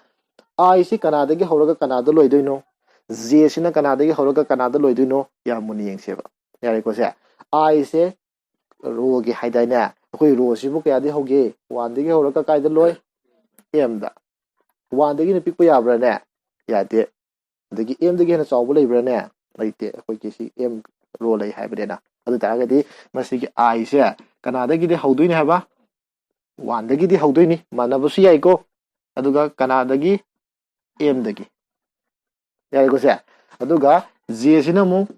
I ꯁꯤ ꯀꯅꯥꯗꯒꯤ ꯍꯧꯔꯒ ꯀꯅꯥꯗ ꯂꯣꯏꯗꯣꯏꯅꯣ? J ꯁꯤꯅ ꯀꯅꯥꯗꯒꯤ ꯍꯧꯔꯒ ꯀꯅꯥꯗ ꯂꯣꯏꯗꯣꯏꯅꯣ? ꯌꯥꯝ ꯃꯨꯟꯅ ꯌꯦꯡꯁꯦꯕ꯫ ꯌꯥꯔꯦꯀꯣ ꯁꯦ? I ꯁꯦ row ꯒꯤ ꯍꯥꯏꯗꯥꯏꯅꯦ? ꯑꯩꯈꯣꯏ row ꯁꯤꯕꯨ ꯀꯌꯥꯗꯒꯤ ꯍꯧꯒꯦ? One ꯗꯒꯤ ꯍꯧꯔꯒ ꯀꯥꯏꯗ ꯂꯣꯏ? M ꯗ꯫ One ꯗꯒꯤꯅ ꯄꯤꯛꯄ ꯌꯥꯕ꯭ꯔꯥꯅꯦ? ꯌꯥꯗꯦ꯫ ꯑꯗꯒꯤ M ꯗꯒꯤ ꯍꯦꯟꯅ ꯆꯥꯎꯕ ꯂꯩꯕ꯭ꯔꯥꯅꯦ? ꯂꯩꯇꯦ꯫ ꯑꯩꯈꯣꯏꯒꯤ ꯁꯤ M row ꯂꯩ ꯍꯥꯏꯕꯅꯤꯅ꯫ ꯑꯗꯨ ꯇꯥꯔꯒꯗꯤ ꯃꯁꯤꯒꯤ I ꯁꯦ ꯀꯅꯥꯗꯒꯤꯗꯤ ꯍꯧꯗꯣꯏꯅꯤ ꯍꯥꯏꯕ? One ꯗꯒꯤꯗꯤ ꯍꯧꯗꯣꯏꯅꯤ꯫ ꯃꯥꯟꯅꯕꯁꯨ ꯌꯥꯏꯀꯣ꯫ ꯑꯗꯨꯒ ꯀꯅꯥꯗꯒꯤ? M ꯗꯒꯤ꯫ ꯌꯥꯔꯦꯀꯣ ꯁꯦ? ꯑꯗꯨꯒ J ꯁꯤꯅ ꯑꯃꯨꯛ,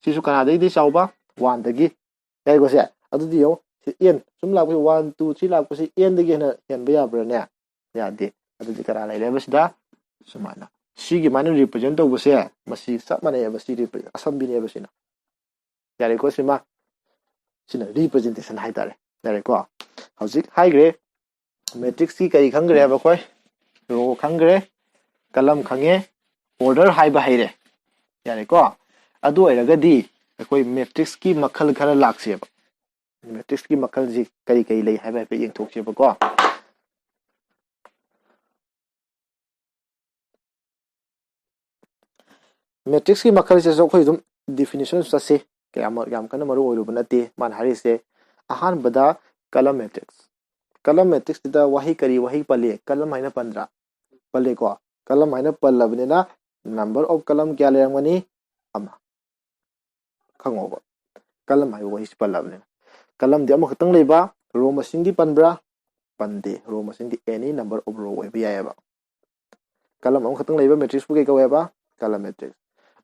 ꯁꯤꯁꯨ ꯀꯅꯥꯗꯒꯤꯗꯤ ꯆꯥꯎꯕ? One ꯗꯒꯤ꯫ ꯌꯥꯔꯦꯀꯣ ꯁꯦ? ꯑꯗꯨꯗꯤ ꯌꯦꯡꯉꯣ, ꯁꯤ N ꯁꯨꯝ ꯂꯥꯛꯄꯁꯤ one, two, three ꯂꯥꯛꯄꯁꯤ N ꯗꯒꯤ ꯍꯦꯟꯅ ꯍꯦꯟꯕ ꯌꯥꯕ꯭ꯔꯥꯅꯦ? ꯌꯥꯗꯦ꯫ ꯑꯗꯨꯗꯤ ꯀꯅꯥ ꯂꯩꯔꯦꯕ ꯁꯤꯗ? ꯁꯨꯃꯥꯏꯅ꯫ ꯁꯤꯒꯤ ꯃꯥꯏꯅ represent ꯇꯧꯕꯁꯦ, ꯃꯁꯤ ꯆꯞ ꯃꯥꯟꯅꯩꯑꯕ, ꯁꯤ repre-, ꯑꯁꯝꯕꯤꯅꯦꯕ ꯁꯤꯅ꯫ ꯌꯥꯔꯦꯀꯣ ꯁꯤꯃ? ꯁꯤꯅ representation ꯍꯥꯏꯇꯥꯔꯦ꯫ ꯌꯥꯔꯦꯀꯣ? ꯍꯧꯖꯤꯛ ꯍꯥꯏꯈ꯭ꯔꯦ, matrix ꯀꯤ ꯀꯔꯤ ꯈꯪꯈ꯭ꯔꯦ ꯍꯥꯏꯕ ꯑꯩꯈꯣꯏ? Row ꯈꯪꯈ꯭ꯔꯦ, column ꯈꯪꯉꯦ, order ꯍꯥꯏꯕ ꯍꯩꯔꯦ꯫ ꯌꯥꯔꯦꯀꯣ? ꯑꯗꯨ ꯑꯣꯏꯔꯒꯗꯤ ꯑꯩꯈꯣꯏ matrix ꯀꯤ ꯃꯈꯜ ꯈꯔ ꯂꯥꯛꯁꯦꯕ꯫ Matrix ꯀꯤ ꯃꯈꯜꯁꯤ ꯀꯔꯤ ꯀꯔꯤ ꯂꯩ ꯍꯥꯏꯕ ꯍꯥꯏꯐꯦꯠ ꯌꯦꯡꯊꯣꯛꯁꯦꯕꯀꯣ꯫ Matrix ꯀꯤ ꯃꯈꯜꯁꯤꯁꯨ ꯑꯩꯈꯣꯏ ꯑꯗꯨꯝ definition ꯆꯠꯁꯤ, ꯀꯌꯥꯃꯛ ꯌꯥꯝ ꯀꯟꯅ ꯃꯔꯨ ꯑꯣꯏꯔꯨꯕ ꯅꯠꯇꯦ꯫ ꯃꯥꯅ ꯍꯥꯏꯔꯤꯁꯦ ꯑꯍꯥꯟꯕꯗ column matrix꯫ Column matrix ꯁꯤꯗ ꯋꯥꯍꯩ ꯀꯔꯤ ꯋꯥꯍꯩ ꯄꯜꯂꯤ? Column ꯍꯥꯏꯅ ꯄꯟꯗ꯭ꯔꯥ? ꯄꯜꯂꯤꯀꯣ꯫ Column ꯍꯥꯏꯅ ꯄꯜꯂꯕꯅꯤꯅ number of column ꯀꯌꯥ ꯂꯩꯔꯝꯒꯅꯤ? ꯑꯃ꯫ ꯈꯪꯉꯣꯕ꯫ Column ꯍꯥꯏꯕ ꯋꯥꯍꯩꯁꯤ ꯄꯜꯂꯕꯅꯤꯅ꯫ Column ꯗꯤ ꯑꯃꯈꯛꯇꯪ ꯂꯩꯕ, row ꯃꯁꯤꯡꯗꯤ ꯄꯟꯕ꯭ꯔꯥ? ꯄꯟꯗꯦ꯫ Row ꯃꯁꯤꯡꯗꯤ any number of row ꯑꯣꯏꯕ ꯌꯥꯏꯑꯕ꯫ Column ꯑꯃꯈꯛꯇꯪ ꯂꯩꯕ matrix ꯄꯨ ꯀꯩ ꯀꯧꯋꯦꯕ? Column matrix꯫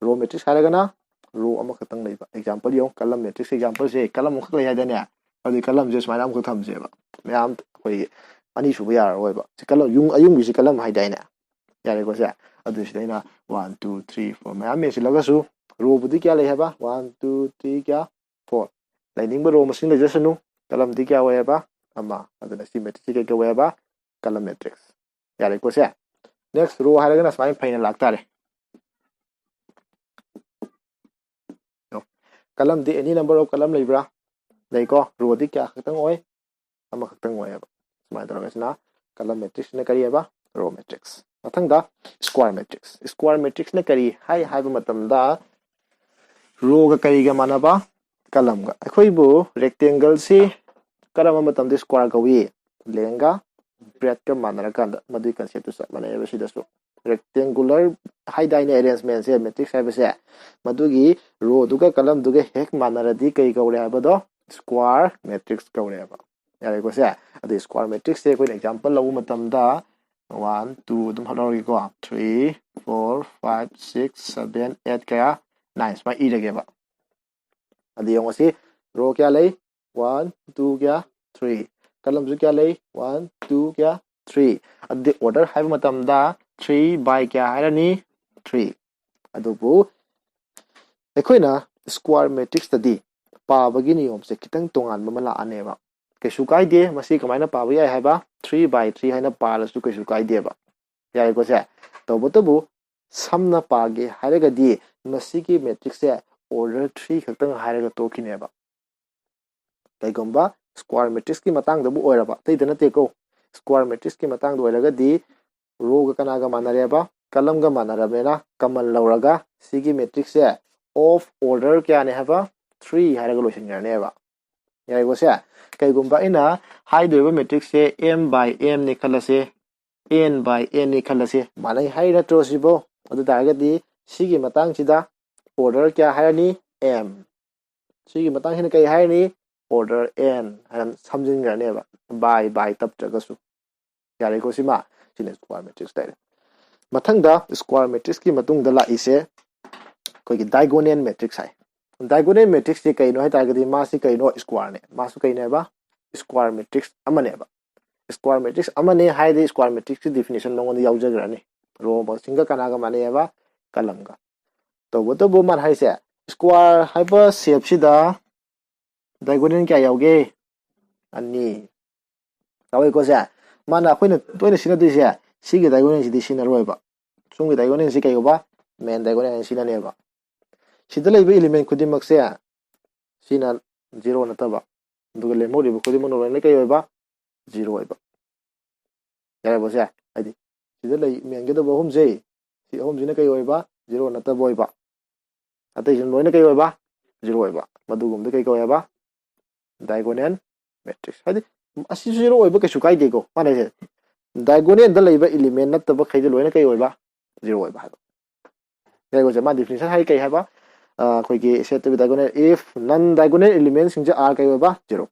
Row matrix ꯍꯥꯏꯔꯒꯅ row ꯑꯃꯈꯛꯇꯪ ꯂꯩꯕ꯫ Example ꯌꯦꯡꯉꯣ, column matrix exampleꯁꯦ column ꯑꯃꯈꯛ ꯂꯩ ꯍꯥꯏꯗꯥꯏꯅꯦ? ꯑꯗꯨꯗꯤ columnꯁꯦ ꯁꯨꯃꯥꯏꯅ ꯑꯃꯈꯛ ꯊꯝꯁꯦꯕ, ꯃꯌꯥꯝ ꯑꯩꯈꯣꯏꯒꯤ ꯑꯅꯤ ꯁꯨꯕ ꯌꯥꯔꯔꯣꯏꯕ꯫ ꯁꯤ column, ꯌꯨꯝ ꯑꯌꯨꯝꯒꯤꯁꯤ column ꯍꯥꯏꯗꯥꯏꯅꯦ? ꯌꯥꯔꯦꯀꯣ ꯁꯦ? ꯑꯗꯨ ꯁꯤꯗ ꯑꯩꯅ one two three four ꯃꯌꯥꯝ ꯃꯦꯟꯁꯤꯜꯂꯒꯁꯨ rowꯕꯨꯗꯤ ꯀꯌꯥ ꯂꯩ ꯍꯥꯏꯕ? One two three ꯀꯌꯥ? Four꯫ ꯂꯩꯅꯤꯡꯕ row ꯃꯁꯤꯡ ꯂꯩꯖꯁꯅꯨ, columnꯗꯤ ꯀꯌꯥ ꯑꯣꯏꯌꯦꯕ? ꯑꯃ꯫ ꯑꯗꯨꯅ ꯁꯤ matrixꯁꯤ ꯀꯩ ꯀꯧꯋꯦꯕ? Column matrix꯫ ꯌꯥꯔꯦꯀꯣ ꯁꯦ? Next row ꯍꯥꯏꯔꯒꯅ ꯁꯨꯃꯥꯏꯅ ꯐꯩꯅ ꯂꯥꯛꯇꯥꯔꯦ꯫ Columnꯗꯤ any number of column ꯂꯩꯕ꯭ꯔꯥ? ꯂꯩꯀꯣ꯫ Rowꯗꯤ ꯀꯌꯥ ꯈꯛꯇꯪ ꯑꯣꯏ? ꯑꯃꯈꯛꯇꯪ ꯑꯣꯏꯌꯦꯕ꯫ ꯁꯨꯃꯥꯏꯅ ꯇꯧꯔꯒ ꯁꯤꯅ column matrixꯁꯤꯅ ꯀꯔꯤ ꯍꯥꯏꯕ? Row matrix꯫ ꯃꯊꯪꯗ square matrix꯫ Square matrixꯅ ꯀꯔꯤ ꯍꯥꯏ ꯍꯥꯏꯕ ꯃꯇꯝꯗ, rowꯒ ꯀꯔꯤꯒ ꯃꯥꯟꯅꯕ? Columnꯒ꯫ ꯑꯩꯈꯣꯏꯕꯨ rectangleꯁꯤ ꯀꯔꯝꯕ ꯃꯇꯝꯗ square ꯀꯧꯏ? Lengthꯒ breadthꯀ ꯃꯥꯟꯅꯔꯀꯥꯟꯗ꯫ ꯃꯗꯨꯒꯤ conceptꯇꯨ ꯆꯞ ꯃꯥꯟꯅꯩꯕ ꯁꯤꯗꯁꯨ꯫ Rectangular ꯍꯥꯏꯗꯥꯏꯅꯦ arrangementꯁꯦ, matrix ꯍꯥꯏꯕꯁꯦ? ꯃꯗꯨꯒꯤ rowꯗꯨꯒ columnꯗꯨꯒ ꯍꯦꯛ ꯃꯥꯟꯅꯔꯗꯤ ꯀꯔꯤ ꯀꯧꯔꯦ ꯍꯥꯏꯕꯗꯣ? Square matrix ꯀꯧꯔꯦꯕ꯫ ꯌꯥꯔꯦꯀꯣ ꯁꯦ? ꯑꯗꯨ square matrixꯁꯦ ꯑꯩꯈꯣꯏꯅ example ꯂꯧꯕ ꯃꯇꯝꯗ, one two ꯑꯗꯨꯝ ꯍꯣꯠꯅꯔꯒꯦꯀꯣ꯫ Three, four, five, six, seven, eight, ꯀꯌꯥ? Nine꯫ ꯁꯨꯃꯥꯏꯅ ꯏꯔꯒꯦꯕ꯫ ꯑꯗꯨ ꯌꯦꯡꯉꯣ ꯁꯤ, row ꯀꯌꯥ ꯂꯩ? One, two, ꯀꯌꯥ? Three꯫ Columnꯁꯨ ꯀꯌꯥ ꯂꯩ? One, two, ꯀꯌꯥ? Three꯫ ꯑꯗꯨꯗꯤ order ꯍꯥꯏꯕ ꯃꯇꯝꯗ three by ꯀꯌꯥ ꯍꯥꯏꯔꯅꯤ? Three꯫ ꯑꯗꯨꯕꯨ ꯑꯩꯈꯣꯏꯅ square matrixꯇꯗꯤ ꯄꯥꯕꯒꯤ ꯅꯤꯌꯣꯝꯁꯦ ꯈꯤꯇꯪ ꯇꯣꯉꯥꯟꯕ ꯑꯃ ꯂꯥꯛꯑꯅꯦꯕ꯫ ꯀꯩꯁꯨ ꯀꯥꯏꯗꯦ, ꯃꯁꯤ ꯀꯃꯥꯏꯅ ꯄꯥꯕ ꯌꯥꯏ ꯍꯥꯏꯕ? Three by three ꯍꯥꯏꯅ ꯄꯥꯔꯁꯨ ꯀꯩꯁꯨ ꯀꯥꯏꯗꯦꯕ꯫ ꯌꯥꯔꯦꯀꯣ ꯁꯦ? ꯇꯧꯕꯇꯕꯨ ꯁꯝꯅ ꯄꯥꯒꯦ ꯍꯥꯏꯔꯒꯗꯤ ꯃꯁꯤꯒꯤ matrixꯁꯦ order three ꯈꯛꯇꯪ ꯍꯥꯏꯔꯒ ꯇꯣꯛꯈꯤꯅꯦꯕ꯫ ꯀꯩꯒꯨꯝꯕ square matrixꯀꯤ ꯃꯇꯥꯡꯗꯕꯨ ꯑꯣꯏꯔꯕ, ꯑꯇꯩꯗ ꯅꯠꯇꯦꯀꯣ, square matrixꯀꯤ ꯃꯇꯥꯡꯗ ꯑꯣꯏꯔꯒꯗꯤ rowꯒ ꯀꯅꯥꯒ ꯃꯥꯟꯅꯔꯦꯕ? Columnꯒ ꯃꯥꯟꯅꯔꯕꯅꯤꯅ common ꯂꯧꯔꯒ ꯁꯤꯒꯤ matrixꯁꯦ of order ꯀꯌꯥꯅꯦ ꯍꯥꯏꯕ? Three ꯍꯥꯏꯔꯒ ꯂꯣꯏꯁꯤꯟꯈ꯭ꯔꯅꯦꯕ꯫ ꯌꯥꯔꯦꯀꯣ ꯁꯦ? ꯀꯩꯒꯨꯝꯕ ꯑꯩꯅ ꯍꯥꯏꯗꯣꯔꯤꯕ matrixꯁꯦ M by Mꯅꯤ ꯈꯜꯂꯁꯦ, N by Nꯅꯤ ꯈꯜꯂꯁꯦ, ꯃꯥꯟꯅꯩ ꯍꯥꯏ ꯅꯠꯇ꯭ꯔꯣ ꯁꯤꯕꯣ? ꯑꯗꯨ ꯇꯥꯔꯒꯗꯤ ꯁꯤꯒꯤ ꯃꯇꯥꯡꯁꯤꯗ order ꯀꯌꯥ ꯍꯥꯏꯔꯅꯤ? M꯫ ꯁꯤꯒꯤ ꯃꯇꯥꯡꯁꯤꯅ ꯀꯔꯤ ꯍꯥꯏꯔꯅꯤ? Order N ꯍꯥꯏꯅ ꯁꯝꯖꯤꯟꯈ꯭ꯔꯅꯦꯕ, by by ꯇꯞꯇ꯭ꯔꯒꯁꯨ꯫ ꯌꯥꯔꯦꯀꯣ ꯁꯤꯃ? ꯁꯤꯅ square matrix ꯂꯩꯔꯦ꯫ ꯃꯊꯪꯗ square matrixꯀꯤ ꯃꯇꯨꯡꯗ ꯂꯥꯛꯏꯁꯦ ꯑꯩꯈꯣꯏꯒꯤ diagonal matrix ꯍꯥꯏ꯫ Diagonal matrix ꯁꯤ ꯀꯩꯅꯣ ꯍꯥꯏ ꯇꯥꯔꯒꯗꯤ ꯃꯥꯁꯤ ꯀꯩꯅꯣ? Square ꯅꯦ꯫ ꯃꯥꯁꯨ ꯀꯩꯅꯦꯕ? Square matrix ꯑꯃꯅꯦꯕ꯫ Square matrix ꯑꯃꯅꯦ ꯍꯥꯏꯗꯤ square matrix ꯀꯤ definition ꯅꯉꯣꯟꯗ ꯌꯥꯎꯖꯈ꯭ꯔꯅꯤ꯫ Row ꯃꯁꯤꯡꯒ ꯀꯅꯥꯒ ꯃꯥꯟꯅꯩ ꯍꯥꯏꯕ? Column ꯒ꯫ ꯇꯧꯕꯇꯕꯨ ꯃꯥꯅ ꯍꯥꯏꯁꯦ square ꯍꯥꯏꯕ shape ꯁꯤꯗ diagonal ꯀꯌꯥ ꯌꯥꯎꯒꯦ? ꯑꯅꯤ꯫ ꯇꯧꯋꯦꯀꯣ ꯁꯦ꯫ ꯃꯥꯅ ꯑꯩꯈꯣꯏꯅ ꯇꯣꯏꯅ ꯁꯤꯖꯤꯟꯅꯗꯣꯏꯁꯦ ꯁꯤꯒꯤ diagonal ꯁꯤꯗꯤ ꯁꯤꯖꯤꯟꯅꯔꯣꯏꯕ꯫ ꯁꯣꯝꯒꯤ diagonal ꯁꯤ ꯀꯩꯒꯨꯝꯕ main diagonal ꯍꯥꯏꯅ ꯁꯤꯖꯤꯟꯅꯅꯦꯕ꯫ ꯁꯤꯗ ꯂꯩꯕ element ꯈꯨꯗꯤꯡꯃꯛꯁꯦ ꯁꯤꯅ zero ꯅꯠꯇꯕ, ꯑꯗꯨꯒ ꯂꯦꯝꯍꯧꯔꯤꯕ ꯈꯨꯗꯤꯡꯃꯛꯅ ꯂꯣꯏꯅ ꯀꯩ ꯑꯣꯏꯕ? Zero ꯑꯣꯏꯕ꯫ ꯌꯥꯔꯦꯀꯣ ꯁꯦ? ꯍꯥꯏꯗꯤ ꯁꯤꯗ ꯂꯩ ꯃꯦꯟꯒꯗꯕ ꯑꯍꯨꯝꯁꯦ, ꯁꯤ ꯑꯍꯨꯝꯁꯤꯅ ꯀꯩ ꯑꯣꯏꯕ? Zero ꯅꯠꯇꯕ ꯑꯣꯏꯕ꯫ ꯑꯇꯩꯁꯤꯅ ꯂꯣꯏꯅ ꯀꯩ ꯑꯣꯏꯕ? Zero ꯑꯣꯏꯕ꯫ ꯃꯗꯨꯒꯨꯝꯕꯗ ꯀꯩ ꯀꯧꯋꯦꯕ? Diagonal matrix꯫ ꯍꯥꯏꯗꯤ ꯑꯁꯤꯁꯨ zero ꯑꯣꯏꯕ ꯀꯩꯁꯨ ꯀꯥꯏꯗꯦꯀꯣ꯫ ꯃꯥꯅ ꯍꯥꯏꯁꯦ diagonal ꯗ ꯂꯩꯕ element ꯅꯠꯇꯕꯈꯩꯗꯤ ꯂꯣꯏꯅ ꯀꯩ ꯑꯣꯏꯕ? Zero ꯑꯣꯏꯕ ꯍꯥꯏꯕ꯫ Zero ꯁꯦ ꯃꯥ definition ꯍꯥꯏ ꯀꯩ ꯍꯥꯏꯕ? ꯑ, ꯑꯩꯈꯣꯏꯒꯤ set of diagonal, if non diagonal element ꯁꯤꯡꯁꯦ are ꯀꯩ ꯑꯣꯏꯕ? Zero꯫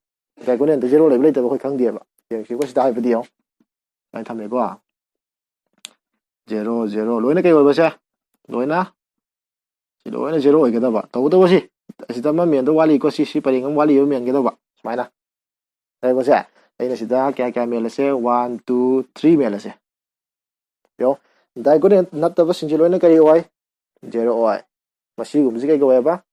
Diagonal ꯗ zero ꯂꯩꯕ ꯂꯩꯇꯕ ꯑꯩꯈꯣꯏ ꯈꯪꯗꯦꯕ꯫ ꯌꯦꯡꯁꯤꯀꯣ ꯁꯤꯗ ꯍꯥꯏꯕꯗꯤ ꯌꯦꯡꯉꯣ꯫ ꯁꯨꯃꯥꯏꯅ ꯊꯝꯃꯦꯀꯣ꯫ Zero, zero꯫ ꯂꯣꯏꯅ ꯀꯩ ꯑꯣꯏꯕꯁꯦ? ꯂꯣꯏꯅ, ꯁꯤ ꯂꯣꯏꯅ zero ꯑꯣꯏꯒꯗꯕ꯫ ꯇꯧꯕꯇꯕꯨ ꯁꯤ, ꯑꯁꯤꯗ ꯑꯃ ꯃꯦꯟꯗꯧ ꯋꯥꯠꯂꯤꯀꯣ꯫ ꯁꯤ, ꯁꯤ ꯄꯔꯦꯡ ꯑꯃ ꯋꯥꯠꯂꯤꯕ ꯃꯦꯟꯒꯗꯧꯕ꯫ ꯁꯨꯃꯥꯏꯅ꯫ ꯌꯥꯔꯦꯀꯣ ꯁꯦ? ꯑꯩꯅ ꯁꯤꯗ ꯀꯌꯥ ꯀꯌꯥ ꯃꯦꯜꯂꯁꯦ? One, two, three ꯃꯦꯜꯂꯁꯦ꯫ ꯌꯦꯡꯉꯣ, diagonal ꯅꯠꯇꯕꯁꯤꯡꯁꯦ ꯂꯣꯏꯅ ꯀꯔꯤ ꯑꯣꯏ? Zero ꯑꯣꯏ꯫ ꯃꯁꯤꯒꯨꯝꯕꯁꯤ ꯀꯩ ꯀꯧꯋꯦꯕ?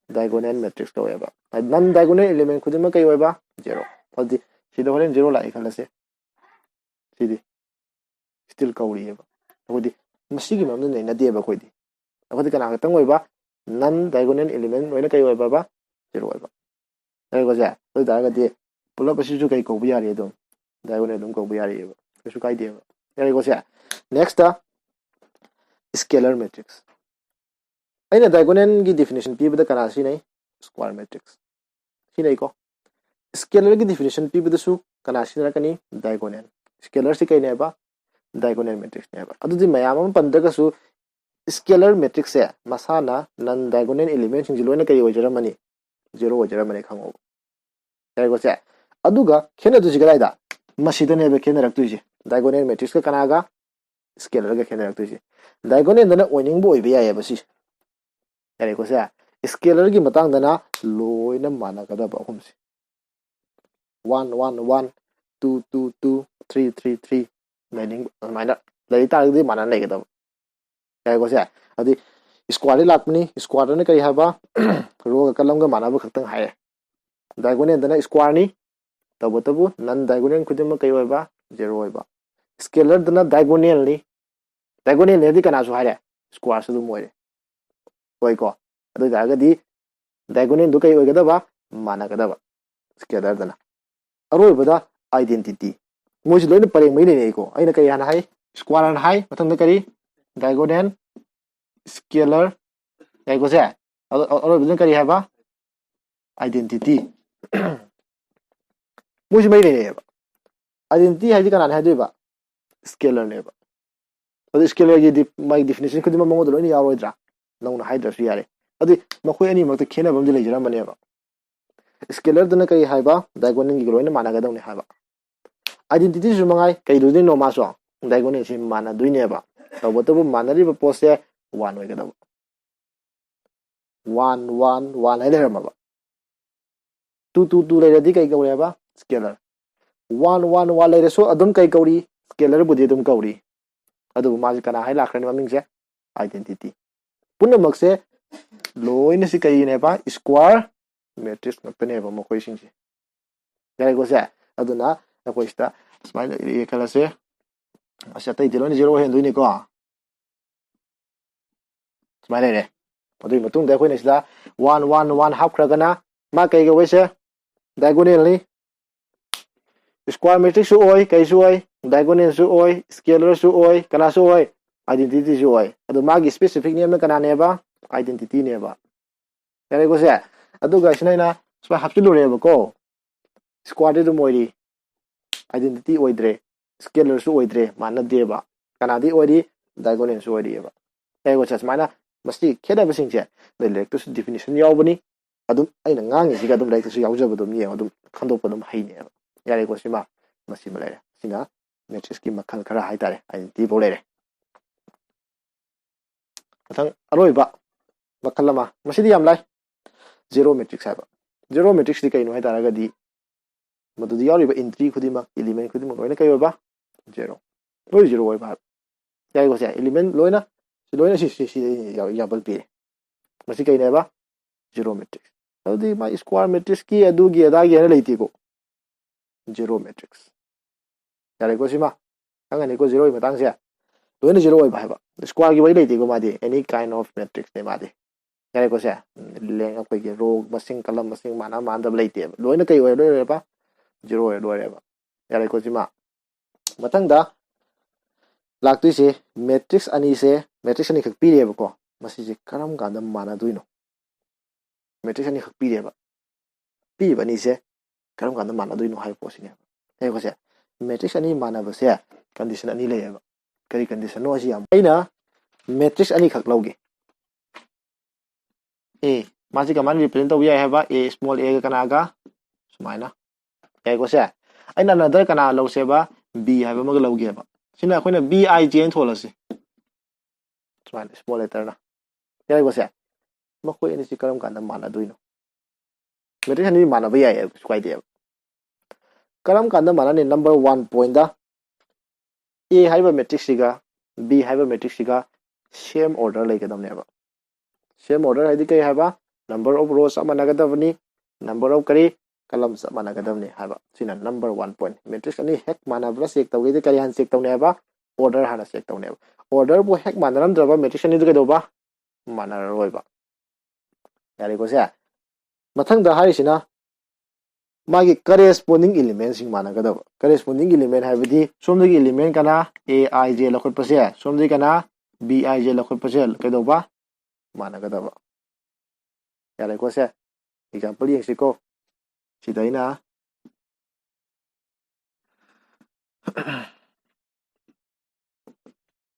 Diagonal matrix ꯀꯧꯋꯦꯕ꯫ ꯍꯥꯏꯗꯤ non diagonal element ꯈꯨꯗꯤꯡꯃꯛ ꯀꯩ ꯑꯣꯏꯕ? Zero꯫ ꯑꯗꯨꯗꯤ ꯁꯤꯗ ꯍꯣꯔꯦꯟ zero ꯂꯥꯛꯑꯦ ꯈꯜꯂꯁꯦ꯫ ꯁꯤꯗꯤ still ꯀꯧꯔꯤꯑꯕ꯫ ꯑꯩꯈꯣꯏꯗꯤ ꯃꯁꯤꯒꯤ ꯃꯔꯝꯗ ꯅꯩꯅꯗꯦꯕ ꯑꯩꯈꯣꯏꯗꯤ꯫ ꯑꯩꯈꯣꯏꯗꯤ ꯀꯅꯥ ꯈꯛꯇꯪ ꯑꯣꯏꯕ? Non diagonal element ꯂꯣꯏꯅ ꯀꯩ ꯑꯣꯏꯕ? Zero ꯑꯣꯏꯕ꯫ ꯌꯥꯔꯦꯀꯣ ꯁꯦ? ꯑꯗꯨ ꯑꯣꯏ ꯇꯥꯔꯒꯗꯤ ꯄꯨꯂꯞ ꯑꯁꯤꯁꯨ ꯀꯩ ꯀꯧꯕ ꯌꯥꯔꯤ? ꯑꯗꯨꯝ diagonal ꯑꯗꯨꯝ ꯀꯧꯕ ꯌꯥꯔꯤꯑꯕ꯫ ꯀꯩꯁꯨ ꯀꯥꯏꯗꯦꯕ꯫ ꯌꯥꯔꯦꯀꯣ ꯁꯦ? Next, scalar matrix꯫ ꯑꯩꯅ diagonal ꯒꯤ definition ꯄꯤꯕꯗ ꯀꯅꯥ ꯁꯤꯖꯤꯟꯅꯩ? Square matrix ꯁꯤꯖꯤꯟꯅꯩꯀꯣ꯫ Scalar ꯒꯤ definition ꯄꯤꯕꯗꯁꯨ ꯀꯅꯥ ꯁꯤꯖꯤꯟꯅꯔꯛꯀꯅꯤ? Diagonal꯫ Scalar ꯁꯤ ꯀꯩꯅꯦꯕ? Diagonal matrix ꯅꯦꯕ꯫ ꯑꯗꯨꯗꯤ ꯃꯌꯥꯝ ꯑꯃ ꯄꯟꯗ꯭ꯔꯒꯁꯨ scalar matrix ꯁꯦ ꯃꯁꯥꯅ non diagonal element ꯁꯤꯡꯁꯦ ꯂꯣꯏꯅ ꯀꯔꯤ ꯑꯣꯏꯖꯔꯝꯃꯅꯤ? Zero ꯑꯣꯏꯖꯔꯝꯃꯅꯤ, ꯈꯪꯉꯣꯕ꯫ ꯌꯥꯔꯦꯀꯣ ꯁꯦ? ꯑꯗꯨꯒ ꯈꯦꯠꯅꯗꯣꯏꯁꯤ ꯀꯗꯥꯏꯗ? ꯃꯁꯤꯗꯅꯦꯕ ꯈꯦꯠꯅꯔꯛꯇꯣꯏꯁꯦ꯫ Diagonal matrix ꯀ ꯀꯅꯥꯒ? ꯁ꯭ꯀꯦꯂꯔꯒ ꯈꯦꯠꯅꯔꯛꯇꯣꯏꯁꯦ꯫ ꯗꯥꯏꯒꯣꯅꯦꯜꯗꯅ ꯑꯣꯏꯅꯤꯡꯕ ꯑꯣꯏꯕ ꯌꯥꯏꯑꯕ ꯁꯤꯁꯦ꯫ ꯌꯥꯔꯦꯀꯣ ꯁꯦ? ꯁ꯭ꯀꯦꯂꯔꯒꯤ ꯃꯇꯥꯡꯗꯅ ꯂꯣꯏꯅ ꯃꯥꯟꯅꯒꯗꯕ ꯑꯍꯨꯝꯁꯦ꯫ One one one, two two two, three three three, ꯂꯩꯅꯤꯡꯕ ꯑꯗꯨꯃꯥꯏꯅ ꯂꯩ ꯇꯥꯔꯒꯗꯤ ꯃꯥꯟꯅꯅ ꯂꯩꯒꯗꯕ꯫ ꯌꯥꯔꯦꯀꯣ ꯁꯦ? ꯑꯗꯨꯗꯤ ꯁ꯭ꯀ꯭ꯋꯥꯔꯗꯤ ꯂꯥꯛꯄꯅꯤ꯫ ꯁ꯭ꯀ꯭ꯋꯥꯔꯗꯅ ꯀꯔꯤ ꯍꯥꯏꯕ? ꯔꯣꯒ ꯀꯂꯝꯒ ꯃꯥꯟꯅꯕ ꯈꯛꯇꯪ ꯍꯥꯏꯌꯦ꯫ ꯗꯥꯏꯒꯣꯅꯦꯜꯗꯅ ꯁ꯭ꯀ꯭ꯋꯥꯔꯅꯤ, ꯇꯧꯕꯇꯕꯨ ꯅꯟ ꯗꯥꯏꯒꯣꯅꯦꯜ ꯈꯨꯗꯤꯡꯃꯛ ꯀꯔꯤ ꯑꯣꯏꯕ? ꯖꯦꯔꯣ ꯑꯣꯏꯕ꯫ ꯁ꯭ꯀꯦꯂꯔꯗꯅ ꯗꯥꯏꯒꯣꯅꯦꯜꯅꯤ꯫ ꯗꯥꯏꯒꯣꯅꯦꯜꯅꯤ ꯍꯥꯏꯗꯤ ꯀꯅꯥꯁꯨ ꯍꯥꯏꯔꯦ? ꯁ꯭ꯀ꯭ꯋꯥꯔꯁꯨ ꯑꯗꯨꯝ ꯑꯣꯏꯔꯦ꯫ ꯑꯣꯏꯀꯣ? ꯑꯗꯨ ꯑꯣꯏ ꯇꯥꯔꯒꯗꯤ ꯗꯥꯏꯒꯣꯅꯦꯜꯗꯨ ꯀꯔꯤ ꯑꯣꯏꯒꯗꯕ? ꯃꯥꯟꯅꯒꯗꯕ꯫ ꯁ꯭ꯀꯦꯂꯔꯗꯅ꯫ ꯑꯔꯣꯏꯕꯗ ꯑꯥꯏꯗꯦꯟꯇꯤꯇꯤ꯫ ꯃꯣꯏꯁꯤ ꯂꯣꯏꯅ ꯄꯔꯦꯡ ꯃꯔꯤ ꯂꯩꯅꯩꯀꯣ꯫ ꯑꯩꯅ ꯀꯔꯤ ꯍꯥꯟꯅ ꯍꯥꯏ? ꯁ꯭ꯀ꯭ꯋꯥꯔ ꯍꯥꯟꯅ ꯍꯥꯏ, ꯃꯊꯪꯗ ꯀꯔꯤ? ꯗꯥꯏꯒꯣꯅꯦꯜ, ꯁ꯭ꯀꯦꯂꯔ, ꯌꯥꯏꯀꯣ ꯁꯦ? ꯑꯗꯣ ꯑꯔꯣꯏꯕꯗꯨꯅ ꯀꯔꯤ ꯍꯥꯏꯕ? ꯑꯥꯏꯗꯦꯟꯇꯤꯇꯤ꯫ ꯃꯣꯏꯁꯤ ꯃꯔꯤ ꯂꯩꯅꯩꯌꯦꯕ꯫ ꯑꯥꯏꯗꯦꯟꯇꯤꯇꯤ ꯍꯥꯏꯗꯤ ꯀꯅꯥꯅ ꯍꯥꯏꯗꯣꯏꯕ? ꯁ꯭ꯀꯦꯂꯔꯅꯦꯕ꯫ ꯑꯗꯨ ꯁ꯭ꯀꯦꯂꯔꯒꯤ ꯗꯤ-, ꯃꯥꯒꯤ ꯗꯤꯐꯤꯅꯤꯁꯟ ꯈꯨꯗꯤꯡꯃꯛ ꯃꯉꯣꯟꯗ ꯂꯣꯏꯅ ꯌꯥꯎꯔꯣꯏꯗ꯭ꯔꯥ? ꯅꯧꯅ ꯍꯥꯏꯗ꯭ꯔꯁꯨ ꯌꯥꯔꯦ꯫ ꯑꯗꯨꯗꯤ ꯃꯈꯣꯏ ꯑꯅꯤꯃꯛꯇ ꯈꯦꯠꯅꯕ ꯑꯃꯗꯤ ꯂꯩꯖꯔꯝꯕꯅꯦꯕ꯫ ꯁ꯭ꯀꯦꯂꯔꯗꯅ ꯀꯔꯤ ꯍꯥꯏꯕ? ꯗꯥꯏꯒꯣꯅꯦꯜꯒꯤ ꯂꯣꯏꯅ ꯃꯥꯟꯅꯒꯗꯧꯅꯤ ꯍꯥꯏꯕ꯫ ꯑꯥꯏꯗꯦꯟꯇꯤꯇꯤꯁꯨ ꯃꯉꯥꯏ, ꯀꯩꯗꯧꯗꯣꯏꯅꯣ ꯃꯥꯁꯨ? ꯗꯥꯏꯒꯣꯅꯦꯜꯁꯤ ꯃꯥꯟꯅꯗꯣꯏꯅꯦꯕ꯫ ꯇꯧꯕꯇꯕꯨ ꯃꯥꯟꯅꯔꯤꯕ ꯄꯣꯠꯁꯦ ꯋꯥꯟ ꯑꯣꯏꯒꯗꯕ꯫ ꯋꯥꯟ ꯋꯥꯟ ꯋꯥꯟ ꯍꯥꯏ ꯂꯩꯔꯝꯃꯕ꯫ ꯇꯨ ꯇꯨ ꯇꯨ ꯂꯩꯔꯗꯤ ꯀꯩ ꯀꯧꯔꯦꯕ? ꯁ꯭ꯀꯦꯂꯔ꯫ ꯋꯥꯟ ꯋꯥꯟ ꯋꯥꯟ ꯂꯩꯔꯁꯨ ꯑꯗꯨꯝ ꯀꯩ ꯀꯧꯔꯤ? ꯁ꯭ꯀꯦꯂꯔꯕꯨꯗꯤ ꯑꯗꯨꯝ ꯀꯧꯔꯤ꯫ ꯑꯗꯨꯕꯨ ꯃꯥꯁꯦ ꯀꯅꯥ ꯍꯥꯏ ꯂꯥꯛꯈ꯭ꯔꯅꯤ ꯃꯃꯤꯡꯁꯦ? ꯑꯥꯏꯗꯦꯟꯇꯤꯇꯤ꯫ ꯄꯨꯝꯅꯃꯛꯁꯦ ꯂꯣꯏꯅꯁꯤ ꯀꯔꯤꯅꯦꯕ? ꯁ꯭ꯀ꯭ꯋꯥꯔ ꯃꯦꯇ꯭ꯔꯤꯛꯁ ꯉꯥꯛꯇꯅꯦꯕ ꯃꯈꯣꯏꯁꯤꯡꯁꯦ꯫ ꯌꯥꯔꯦꯀꯣ ꯁꯦ? ꯑꯗꯨꯅ ꯑꯩꯈꯣꯏ ꯁꯤꯗ ꯁꯨꯃꯥꯏꯅ ꯏꯔꯦ ꯈꯜꯂꯁꯦ꯫ ꯑꯁꯤ ꯑꯇꯩꯗꯤ ꯂꯣꯏꯅ ꯖꯦꯔꯣ ꯑꯣꯏꯍꯟꯗꯣꯏꯅꯤꯀꯣ꯫ ꯁꯨꯃꯥꯏꯅ ꯂꯩꯔꯦ꯫ ꯑꯗꯨꯒꯤ ꯃꯇꯨꯡꯗ ꯑꯩꯈꯣꯏꯅ ꯁꯤꯗ ꯋꯥꯟ ꯋꯥꯟ ꯋꯥꯟ ꯍꯥꯞꯈ꯭ꯔꯒꯅ ꯃꯥ ꯀꯩ ꯀꯧꯋꯦꯁꯦ? ꯗꯥꯏꯒꯣꯅꯦꯜꯅꯤ꯫ ꯁ꯭ꯀ꯭ꯋꯥꯔ ꯃꯦꯇ꯭ꯔꯤꯛꯁꯁꯨ ꯑꯣꯏ, ꯀꯩꯁꯨ ꯑꯣꯏ, ꯗꯥꯏꯒꯣꯅꯦꯜꯁꯨ ꯑꯣꯏ, ꯁ꯭ꯀꯦꯂꯔꯁꯨ ꯑꯣꯏ, ꯀꯅꯥꯁꯨ ꯑꯣꯏ? ꯑꯥꯏꯗꯦꯟꯇꯤꯇꯤꯁꯨ ꯑꯣꯏ꯫ ꯑꯗꯣ ꯃꯥꯒꯤ ꯁ꯭ꯄꯦꯁꯤꯐꯤꯛ ꯅꯦꯝꯅ ꯀꯅꯥꯅꯦꯕ? ꯑꯥꯏꯗꯦꯟꯇꯤꯇꯤꯅꯦꯕ꯫ ꯌꯥꯔꯦꯀꯣ ꯁꯦ? ꯑꯗꯨꯒ ꯁꯤꯅ ꯑꯩꯅ ꯁꯨꯃꯥꯏꯅ ꯍꯥꯞꯆꯤꯜꯂꯨꯔꯦꯕꯀꯣ꯫ ꯁ꯭ꯀ꯭ꯋꯥꯔꯗꯤ ꯑꯗꯨꯝ ꯑꯣꯏꯔꯤ, ꯑꯥꯏꯗꯦꯟꯇꯤꯇꯤ ꯑꯣꯏꯗ꯭ꯔꯦ, ꯁ꯭ꯀꯦꯂꯔꯁꯨ ꯑꯣꯏꯗ꯭ꯔꯦ, ꯃꯥꯟꯅꯗꯦꯕ꯫ ꯀꯅꯥꯗꯤ ꯑꯣꯏꯔꯤ? ꯗꯥꯏꯒꯣꯅꯦꯜꯁꯨ ꯑꯣꯏꯔꯤꯑꯕ꯫ ꯌꯥꯔꯦꯀꯣ ꯁꯦ? ꯁꯨꯃꯥꯏꯅ ꯃꯁꯤ ꯈꯦꯠꯅꯕꯁꯤꯡꯁꯦ ꯅꯣꯏ ꯂꯥꯏꯔꯤꯛꯇꯁꯨ ꯗꯤꯐꯤꯅꯤꯁꯟ ꯌꯥꯎꯕꯅꯤ꯫ ꯑꯗꯨꯝ ꯑꯩꯅ ꯉꯥꯡꯉꯤꯁꯤꯒ ꯑꯗꯨꯝ ꯂꯥꯏꯔꯤꯛꯇꯁꯨ ꯌꯥꯎꯖꯕꯗꯣ ꯑꯗꯨꯝ ꯌꯦꯡꯉꯣ, ꯑꯗꯨꯝ ꯈꯟꯗꯣꯛꯄ ꯑꯗꯨꯝ ꯍꯩꯅꯦꯕ꯫ ꯌꯥꯔꯦꯀꯣ? ꯁꯤꯃ, ꯃꯁꯤꯃ ꯂꯩꯔꯦ꯫ ꯁꯤꯅ ꯃꯦꯇ꯭ꯔꯤꯛꯁꯀꯤ ꯃꯈꯜ ꯈꯔ ꯍꯥꯏꯇꯥꯔꯦ, identity ꯐꯥꯎ ꯂꯩꯔꯦ꯫ ꯃꯊꯪ ꯑꯔꯣꯏꯕ ꯃꯈꯜ ꯑꯃ, ꯃꯁꯤꯗꯤ ꯌꯥꯝ ꯂꯥꯏ, ꯖꯦꯔꯣ ꯃꯦꯇ꯭ꯔꯤꯛꯁ ꯍꯥꯏꯕ꯫ ꯖꯦꯔꯣ ꯃꯦꯇ꯭ꯔꯤꯛꯁꯇꯤ ꯀꯩꯅꯣ ꯍꯥꯏ ꯇꯥꯔꯒꯗꯤ, ꯃꯗꯨꯗ ꯌꯥꯎꯔꯤꯕ entry ꯈꯨꯗꯤꯡꯃꯛ, element ꯈꯨꯗꯤꯡꯃꯛ ꯂꯣꯏꯅ ꯀꯩ ꯑꯣꯏꯕ? ꯖꯦꯔꯣ꯫ ꯂꯣꯏ ꯖꯦꯔꯣ ꯑꯣꯏꯕ ꯍꯥꯏꯕ꯫ ꯌꯥꯏꯀꯣ ꯁꯦ? Element ꯂꯣꯏꯅ, ꯁꯤ ꯂꯣꯏꯅ ꯁꯤ, ꯁꯤ, ꯁꯤ example ꯄꯤꯔꯦ꯫ ꯃꯁꯤ ꯀꯩꯅꯦꯕ? Zero metrics. ꯑꯗꯨꯗꯤ ꯃꯥ square ꯃꯦꯇ꯭ꯔꯤꯛꯁꯀꯤ ꯑꯗꯨꯒꯤ ꯑꯗꯥꯒꯤ ꯍꯥꯏꯅ ꯂꯩꯇꯦꯀꯣ꯫ Zero metrics. ꯌꯥꯔꯦꯀꯣ ꯁꯤꯃ? ꯈꯪꯉꯅꯤꯀꯣ ꯖꯦꯔꯣꯒꯤ ꯃꯇꯥꯡꯁꯦ? ꯂꯣꯏꯅ ꯖꯦꯔꯣ ꯑꯣꯏꯕ ꯍꯥꯏꯕ꯫ Square ꯒꯤ ꯋꯥꯔꯤ ꯂꯩꯇꯦꯀꯣ ꯃꯥꯗꯤ, any kind of matrix ꯅꯦ ꯃꯥꯗꯤ꯫ ꯌꯥꯔꯦꯀꯣ ꯁꯦ? ꯎꯝ, ꯂꯦꯡ ꯑꯩꯈꯣꯏꯒꯤ ꯔꯣ ꯃꯁꯤꯡ, ꯀꯂꯝ ꯃꯁꯤꯡ ꯃꯥꯟꯅ ꯃꯥꯟꯅꯗꯕ ꯂꯩꯇꯦꯕ꯫ ꯂꯣꯏꯅ ꯀꯩ ꯑꯣꯏꯔ ꯂꯣꯏꯔꯦꯕ? ꯖꯦꯔꯣ ꯑꯣꯏꯔ ꯂꯣꯏꯔꯦꯕ꯫ ꯌꯥꯔꯦꯀꯣ ꯁꯤꯃ? ꯃꯊꯪꯗ ꯂꯥꯛꯇꯣꯏꯁꯦ ꯃꯦꯇ꯭ꯔꯤꯛꯁ ꯑꯅꯤꯁꯦ, ꯃꯦꯇ꯭ꯔꯤꯛꯁ ꯑꯅꯤꯈꯛ ꯄꯤꯔꯦꯕꯀꯣ꯫ ꯃꯁꯤꯁꯦ ꯀꯔꯝ ꯀꯥꯟꯗ ꯃꯥꯟꯅꯗꯣꯏꯅꯣ? ꯃꯦꯇ꯭ꯔꯤꯛꯁ ꯑꯅꯤꯈꯛ ꯄꯤꯔꯦꯕ꯫ ꯄꯤꯔꯤꯕ ꯑꯅꯤꯁꯦ ꯀꯔꯝ ꯀꯥꯟꯗ ꯃꯥꯟꯅꯗꯣꯏꯅꯣ ꯍꯥꯏꯕ ꯄꯣꯠꯁꯤꯅꯦꯕ꯫ ꯌꯦꯡꯉꯨꯁꯦ, ꯃꯦꯇ꯭ꯔꯤꯛꯁ ꯑꯅꯤ ꯃꯥꯟꯅꯕꯁꯦ condition ꯑꯅꯤ ꯂꯩꯌꯦꯕ꯫ ꯀꯔꯤ condition ꯅꯣ ꯁꯤ ꯌꯥꯝ, ꯑꯩꯅ ꯃꯦꯇ꯭ꯔꯤꯛꯁ ꯑꯅꯤꯈꯛ ꯂꯧꯒꯦ꯫ ꯑꯦ, ꯃꯥꯁꯤ ꯀꯃꯥꯏꯅ represent ꯇꯧꯕ ꯌꯥꯏ ꯍꯥꯏꯕ? A small a ꯒ ꯀꯅꯥꯒ? ꯁꯨꯃꯥꯏꯅ꯫ ꯌꯥꯏꯀꯣ ꯁꯦ? ꯑꯩꯅ another ꯀꯅꯥ ꯂꯧꯁꯦꯕ? B ꯍꯥꯏꯕ ꯑꯃꯒ ꯂꯧꯒꯦꯕ꯫ ꯁꯤꯅ ꯑꯩꯈꯣꯏꯅ B I J ꯍꯥꯏꯅ ꯊꯣꯜꯂꯁꯤ꯫ ꯁꯨꯃꯥꯏꯅ small letter ꯅ꯫ ꯌꯥꯏꯀꯣ ꯁꯦ? ꯃꯈꯣꯏ ꯑꯅꯤꯁꯤ ꯀꯔꯝ ꯀꯥꯟꯗ ꯃꯥꯟꯅꯗꯣꯏꯅꯣ? ꯃꯦꯇ꯭ꯔꯤꯛꯁ ꯑꯅꯤ ꯃꯥꯟꯅꯕ ꯌꯥꯏꯌꯦꯕ, ꯀꯩꯁꯨ ꯀꯥꯏꯗꯦꯕ꯫ ꯀꯔꯝ ꯀꯥꯟꯗ ꯃꯥꯟꯅꯅꯤ? Number one point the A ꯍꯥꯏꯕ ꯃꯦꯇ꯭ꯔꯤꯛꯁꯤꯒ B ꯍꯥꯏꯕ ꯃꯦꯇ꯭ꯔꯤꯛꯁꯤꯒ same order ꯂꯩꯒꯗꯕꯅꯦꯕ꯫ Same order ꯍꯥꯏꯗꯤ ꯀꯩ ꯍꯥꯏꯕ? Number of row ꯆꯞ ꯃꯥꯟꯅꯒꯗꯕꯅꯤ, number of ꯀꯔꯤ? ꯀꯂꯝ ꯆꯞ ꯃꯥꯟꯅꯒꯗꯕꯅꯤ ꯍꯥꯏꯕ꯫ ꯁꯤꯅ number one point꯫ ꯃꯦꯇ꯭ꯔꯤꯛꯁ ꯑꯅꯤ ꯍꯦꯛ ꯃꯥꯟꯅꯕ꯭ꯔꯥ check ꯇꯧꯒꯦꯗꯤ ꯀꯔꯤ ꯍꯥꯟꯅ check ꯇꯧꯅꯤ ꯍꯥꯏꯕ? Order ꯍꯥꯟꯅ check ꯇꯧꯅꯦꯕ꯫ Order ꯕꯨ ꯍꯦꯛ ꯃꯥꯟꯅꯔꯝꯗ꯭ꯔꯕ ꯃꯦꯇ꯭ꯔꯤꯛꯁ ꯑꯅꯤꯗꯨ ꯀꯩꯗꯧꯕ? ꯃꯥꯟꯅꯔꯔꯣꯏꯕ꯫ ꯌꯥꯔꯦꯀꯣ ꯁꯦ? ꯃꯊꯪꯗ ꯍꯥꯏꯔꯤꯁꯤꯅ ꯃꯥꯒꯤ corresponding element ꯁꯤꯡ ꯃꯥꯟꯅꯒꯗꯕ꯫ Corresponding element ꯍꯥꯏꯕꯗꯤ ꯁꯣꯝꯗꯒꯤ element ꯀꯅꯥ? A I J ꯂꯧꯈꯠꯄꯁꯦ, ꯁꯣꯝꯗꯒꯤ ꯀꯅꯥ? B I J ꯂꯧꯈꯠꯄꯁꯦ ꯀꯩꯗꯧꯕ? ꯃꯥꯟꯅꯒꯗꯕ꯫ ꯌꯥꯔꯦꯀꯣ ꯁꯦ? Example ꯌꯦꯡꯁꯤꯀꯣ꯫ ꯁꯤꯗ ꯑꯩꯅ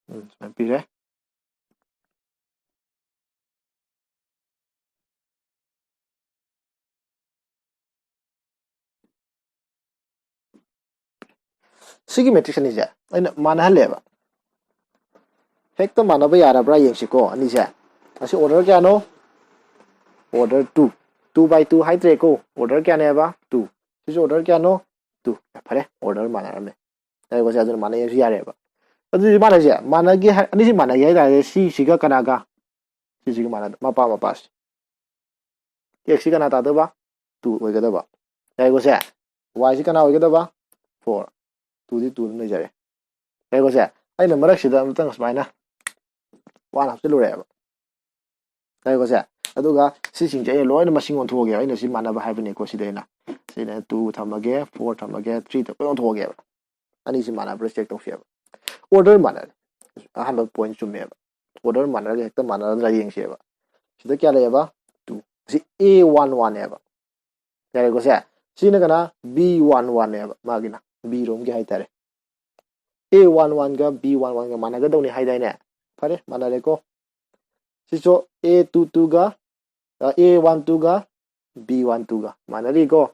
ꯎꯝ, ꯁꯨꯃꯥꯏꯅ ꯄꯤꯔꯦ꯫ ꯁꯤꯒꯤ matrix ꯑꯅꯤꯁꯦ ꯑꯩꯅ ꯃꯥꯟꯅꯍꯜꯂꯦꯕ꯫ ꯍꯦꯛꯇ ꯃꯥꯟꯅꯕ ꯌꯥꯔꯕ꯭ꯔꯥ ꯌꯦꯡꯁꯤꯀꯣ ꯑꯅꯤꯁꯦ꯫ ꯑꯁꯤ order ꯀꯌꯥꯅꯣ? Order two꯫ Two by two ꯍꯥꯏꯗ꯭ꯔꯦꯀꯣ, order ꯀꯌꯥꯅꯦꯕ? Two꯫ ꯁꯤꯁꯨ order ꯀꯌꯥꯅꯣ? Two꯫ ꯐꯔꯦ, order ꯃꯥꯟꯅꯔꯝꯃꯦ꯫ ꯌꯥꯔꯦꯀꯣ, ꯁꯤ ꯑꯗꯨꯅ ꯃꯥꯟꯅꯩ ꯍꯥꯏꯁꯨ ꯌꯥꯔꯦꯕ꯫ ꯑꯗꯨꯗꯤ ꯃꯥꯅ ꯁꯦ ꯃꯥꯟꯅꯒꯦ ꯍꯥꯏ, ꯑꯅꯤꯁꯤ ꯃꯥꯟꯅꯒꯦ ꯍꯥꯏ ꯇꯥꯔꯗꯤ ꯁꯤꯁꯤꯒ ꯀꯅꯥꯒ? ꯁꯤꯁꯤꯒ ꯃꯥꯟꯅꯗ ꯃꯄꯥ ꯃꯄꯥꯁꯤ꯫ X ꯁꯤ ꯀꯅꯥ ꯇꯥꯗꯕ? Two ꯑꯣꯏꯒꯗꯕ꯫ ꯌꯥꯔꯦꯀꯣ ꯁꯦ? Y ꯁꯤ ꯀꯅꯥ ꯑꯣꯏꯒꯗꯕ? Four꯫ Two ꯗꯤ two ꯑꯗꯨꯝ ꯂꯩꯖꯔꯦ꯫ ꯌꯥꯔꯦꯀꯣ ꯁꯦ? ꯑꯩꯅ ꯃꯔꯛꯁꯤꯗ ꯑꯃꯇꯪ ꯁꯨꯃꯥꯏꯅ one ꯍꯥꯞꯆꯤꯜꯂꯨꯔꯦꯕ꯫ ꯌꯥꯔꯦꯀꯣ ꯁꯦ? ꯑꯗꯨꯒ ꯁꯤꯁꯤꯡꯁꯦ ꯑꯩꯅ ꯂꯣꯏꯅ ꯃꯁꯤꯡ ꯑꯣꯟꯊꯣꯛꯑꯒꯦ꯫ ꯑꯩꯅ ꯁꯤ ꯃꯥꯟꯅꯕ ꯍꯥꯏꯕꯅꯤꯀꯣ꯫ ꯁꯤꯗ ꯑꯩꯅ ꯁꯤꯗ two ꯊꯝꯃꯒꯦ, four ꯊꯝꯃꯒꯦ, three ꯊꯝ-, ꯂꯣꯏ ꯑꯣꯟꯊꯣꯛꯑꯒꯦꯕ꯫ ꯑꯅꯤꯁꯤ ꯃꯥꯟꯅꯕ꯭ꯔꯥ check ꯇꯧꯁꯦꯕ꯫ Order ꯃꯥꯟꯅꯔꯦ꯫ ꯑꯍꯥꯟꯕ point ꯆꯨꯝꯃꯦꯕ꯫ Order ꯃꯥꯟꯅꯔꯒ ꯍꯦꯛꯇ ꯃꯥꯟꯅꯔꯗ꯭ꯔꯥ ꯌꯦꯡꯁꯦꯕ꯫ ꯁꯤꯗ ꯀꯌꯥ ꯂꯩꯌꯦꯕ? Two꯫ ꯁꯤ A one one ꯅꯦꯕ꯫ ꯌꯥꯔꯦꯀꯣ ꯁꯦ? ꯁꯤꯅ ꯀꯅꯥ? B one one ꯅꯦꯕ꯫ ꯃꯥꯒꯤꯅ B ꯔꯣꯝꯒꯤ ꯍꯥꯏꯇꯥꯔꯦ꯫ A one one ꯒ B one one ꯒ ꯃꯥꯟꯅꯒꯗꯧꯅꯤ ꯍꯥꯏꯗꯥꯏꯅꯦ? ꯐꯔꯦ, ꯃꯥꯟꯅꯔꯦꯀꯣ꯫ ꯁꯤꯁꯨ A two two ꯒ, ꯑ, A one two ꯒ B one two ꯒ ꯃꯥꯟꯅꯔꯤꯀꯣ꯫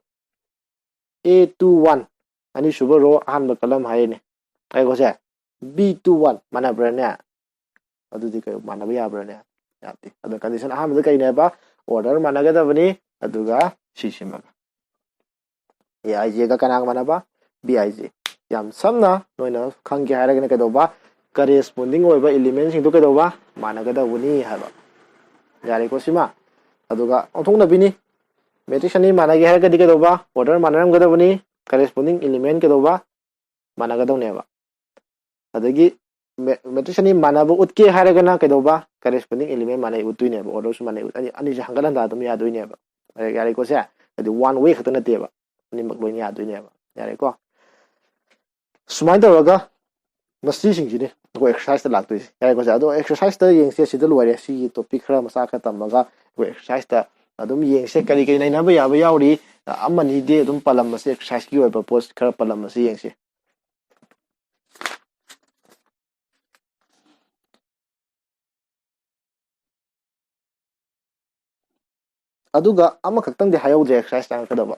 A two one, ꯑꯅꯤꯁꯨꯕ row, ꯑꯍꯥꯟꯕ column ꯍꯥꯏꯔꯤꯅꯦ꯫ ꯌꯥꯔꯦꯀꯣ ꯁꯦ? B two one ꯃꯥꯟꯅꯕ꯭ꯔꯥꯅꯦ? ꯑꯗꯨꯗꯤ ꯀꯩ ꯃꯥꯟꯅꯕ ꯌꯥꯕ꯭ꯔꯥꯅꯦ? ꯌꯥꯗꯦ꯫ ꯑꯗꯣ condition ꯑꯍꯥꯟꯕꯗ ꯀꯩꯅꯦꯕ? Order ꯃꯥꯟꯅꯒꯗꯕꯅꯤ, ꯑꯗꯨꯒ ꯁꯤꯁꯤꯃꯒ꯫ Aij ꯒ ꯀꯅꯥꯒ ꯃꯥꯟꯅꯕ? Bij꯫ ꯌꯥꯝ ꯁꯝꯅ ꯅꯣꯏꯅ ꯈꯪꯒꯦ ꯍꯥꯏꯔꯒꯅ ꯀꯩꯗꯧꯕ? Corresponding ꯑꯣꯏꯕ element ꯁꯤꯡꯗꯨ ꯀꯩꯗꯧꯕ? ꯃꯥꯟꯅꯒꯗꯧꯕꯅꯤ ꯍꯥꯏꯕ꯫ ꯌꯥꯔꯦꯀꯣ ꯁꯤꯃ? ꯑꯗꯨꯒ ꯑꯣꯟꯊꯣꯛꯅꯕꯤꯅꯤ꯫ Matrix ꯑꯅꯤ ꯃꯥꯟꯅꯒꯦ ꯍꯥꯏꯔꯒꯗꯤ ꯀꯩꯗꯧꯕ? Order ꯃꯥꯟꯅꯔꯝꯒꯗꯕꯅꯤ꯫ Corresponding element ꯀꯩꯗꯧꯕ? ꯃꯥꯟꯅꯒꯗꯧꯅꯦꯕ꯫ ꯑꯗꯒꯤ ma-, matrix ꯑꯅꯤ ꯃꯥꯟꯅꯕ ꯎꯠꯀꯦ ꯍꯥꯏꯔꯒꯅ ꯀꯩꯗꯧꯕ? Corresponding element ꯃꯥꯟꯅꯩ ꯎꯠꯇꯣꯏꯅꯦꯕ, order ꯁꯨ ꯃꯥꯟꯅꯩ ꯎꯠ-, ꯑꯅꯤ-, ꯑꯅꯤꯁꯦ ꯍꯟꯒꯠ ꯍꯟꯗ ꯑꯗꯨꯝ ꯌꯥꯗꯣꯏꯅꯦꯕ꯫ ꯌꯥꯔꯦ-, ꯌꯥꯔꯦꯀꯣ ꯁꯦ? ꯍꯥꯏꯗꯤ one way ꯈꯛꯇ ꯅꯠꯇꯦꯕ, ꯑꯅꯤꯃꯛ ꯂꯣꯏꯅ ꯌꯥꯗꯣꯏꯅꯦꯕ꯫ ꯌꯥꯔꯦꯀꯣ? ꯁꯨꯃꯥꯏꯅ ꯇꯧꯔꯒ ꯃꯁꯤꯁꯤꯡꯁꯤꯅꯤ ꯑꯩꯈꯣꯏ exercise ꯇ ꯂꯥꯛꯇꯣꯏꯁꯦ꯫ ꯌꯥꯔꯦꯀꯣ ꯁꯦ? ꯑꯗꯣ exercise ꯇ ꯌꯦꯡꯁꯦ, ꯁꯤꯗ ꯂꯣꯏꯔꯦ꯫ ꯁꯤꯒꯤ topic ꯈꯔ ꯃꯆꯥ ꯈꯔ ꯇꯝꯃꯒ ꯑꯩꯈꯣꯏ exercise ꯇ ꯑꯗꯨꯝ ꯌꯦꯡꯁꯦ, ꯀꯔꯤ ꯀꯔꯤ ꯅꯩꯅꯕ ꯌꯥꯕ ꯌꯥꯎꯔꯤ꯫ ꯑꯃꯅꯤꯗꯤ ꯑꯗꯨꯝ ꯄꯜꯂꯝꯃꯁꯦ, exercise ꯀꯤ ꯑꯣꯏꯕ post ꯈꯔ ꯄꯜꯂꯝꯃꯁꯦ ꯌꯦꯡꯁꯦ꯫ ꯑꯗꯨꯒ ꯑꯃꯈꯛꯇꯪꯗꯤ ꯍꯥꯏꯍꯧꯗ꯭ꯔꯦ exercise ꯇꯥꯛꯂꯛꯀꯗꯕ꯫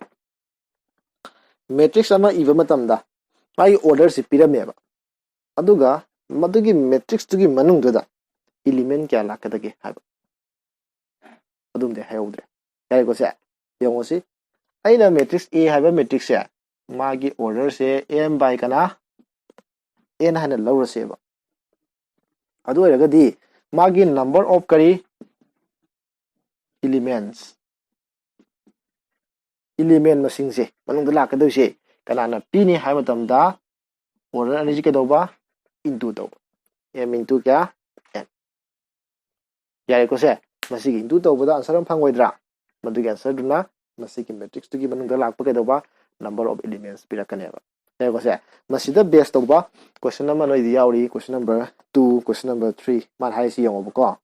Matrix ꯑꯃ ꯏꯕ ꯃꯇꯝꯗ ꯃꯥꯒꯤ order ꯁꯤ ꯄꯤꯔꯝꯃꯦꯕ, ꯑꯗꯨꯒ ꯃꯗꯨꯒꯤ matrix ꯇꯨꯒꯤ ꯃꯅꯨꯡꯗꯨꯗ element ꯀꯌꯥ ꯂꯥꯛꯀꯗꯒꯦ ꯍꯥꯏꯕ ꯑꯗꯨꯝꯗꯤ ꯍꯥꯏꯍꯧꯗ꯭ꯔꯦ꯫ ꯌꯥꯔꯦꯀꯣ ꯁꯦ? ꯌꯦꯡꯉꯣ ꯁꯤ, ꯑꯩꯅ matrix A ꯍꯥꯏꯕ matrix ꯁꯦ, ꯃꯥꯒꯤ order ꯁꯦ M by ꯀꯅꯥ, N ꯍꯥꯏꯅ ꯂꯧꯔꯁꯦꯕ꯫ ꯑꯗꯨ ꯑꯣꯏꯔꯒꯗꯤ ꯃꯥꯒꯤ number of ꯀꯔꯤ, elements, element ꯃꯁꯤꯡꯁꯦ ꯃꯅꯨꯡꯗ ꯂꯥꯛꯀꯗꯣꯏꯁꯦ ꯀꯅꯥꯅ ꯄꯤꯅꯤ ꯍꯥꯏꯕ ꯃꯇꯝꯗ, order ꯑꯅꯤꯁꯤ ꯀꯩꯗꯧꯕ? Into ꯇꯧꯕ꯫ M into ꯀꯌꯥ? N꯫ ꯌꯥꯔꯦꯀꯣ ꯁꯦ? ꯃꯁꯤꯒꯤ into ꯇꯧꯕꯗ answer ꯑꯃ ꯐꯪꯉꯣꯏꯗ꯭ꯔꯥ? ꯃꯗꯨꯒꯤ answer ꯗꯨꯅ ꯃꯁꯤꯒꯤ matrix ꯇꯨꯒꯤ ꯃꯅꯨꯡꯗ ꯂꯥꯛꯄ ꯀꯩꯗꯧꯕ? Number of elements ꯄꯤꯔꯛꯀꯅꯦꯕ꯫ ꯌꯥꯔꯦꯀꯣ ꯁꯦ? ꯃꯁꯤꯗ base ꯇꯧꯕ question ꯑꯃ ꯅꯣꯏꯗꯤ ꯌꯥꯎꯔꯤ, question number two, question number three꯫ ꯃꯥꯅ ꯍꯥꯏꯔꯤꯁꯤ ꯌꯦꯡꯉꯣꯕꯀꯣ꯫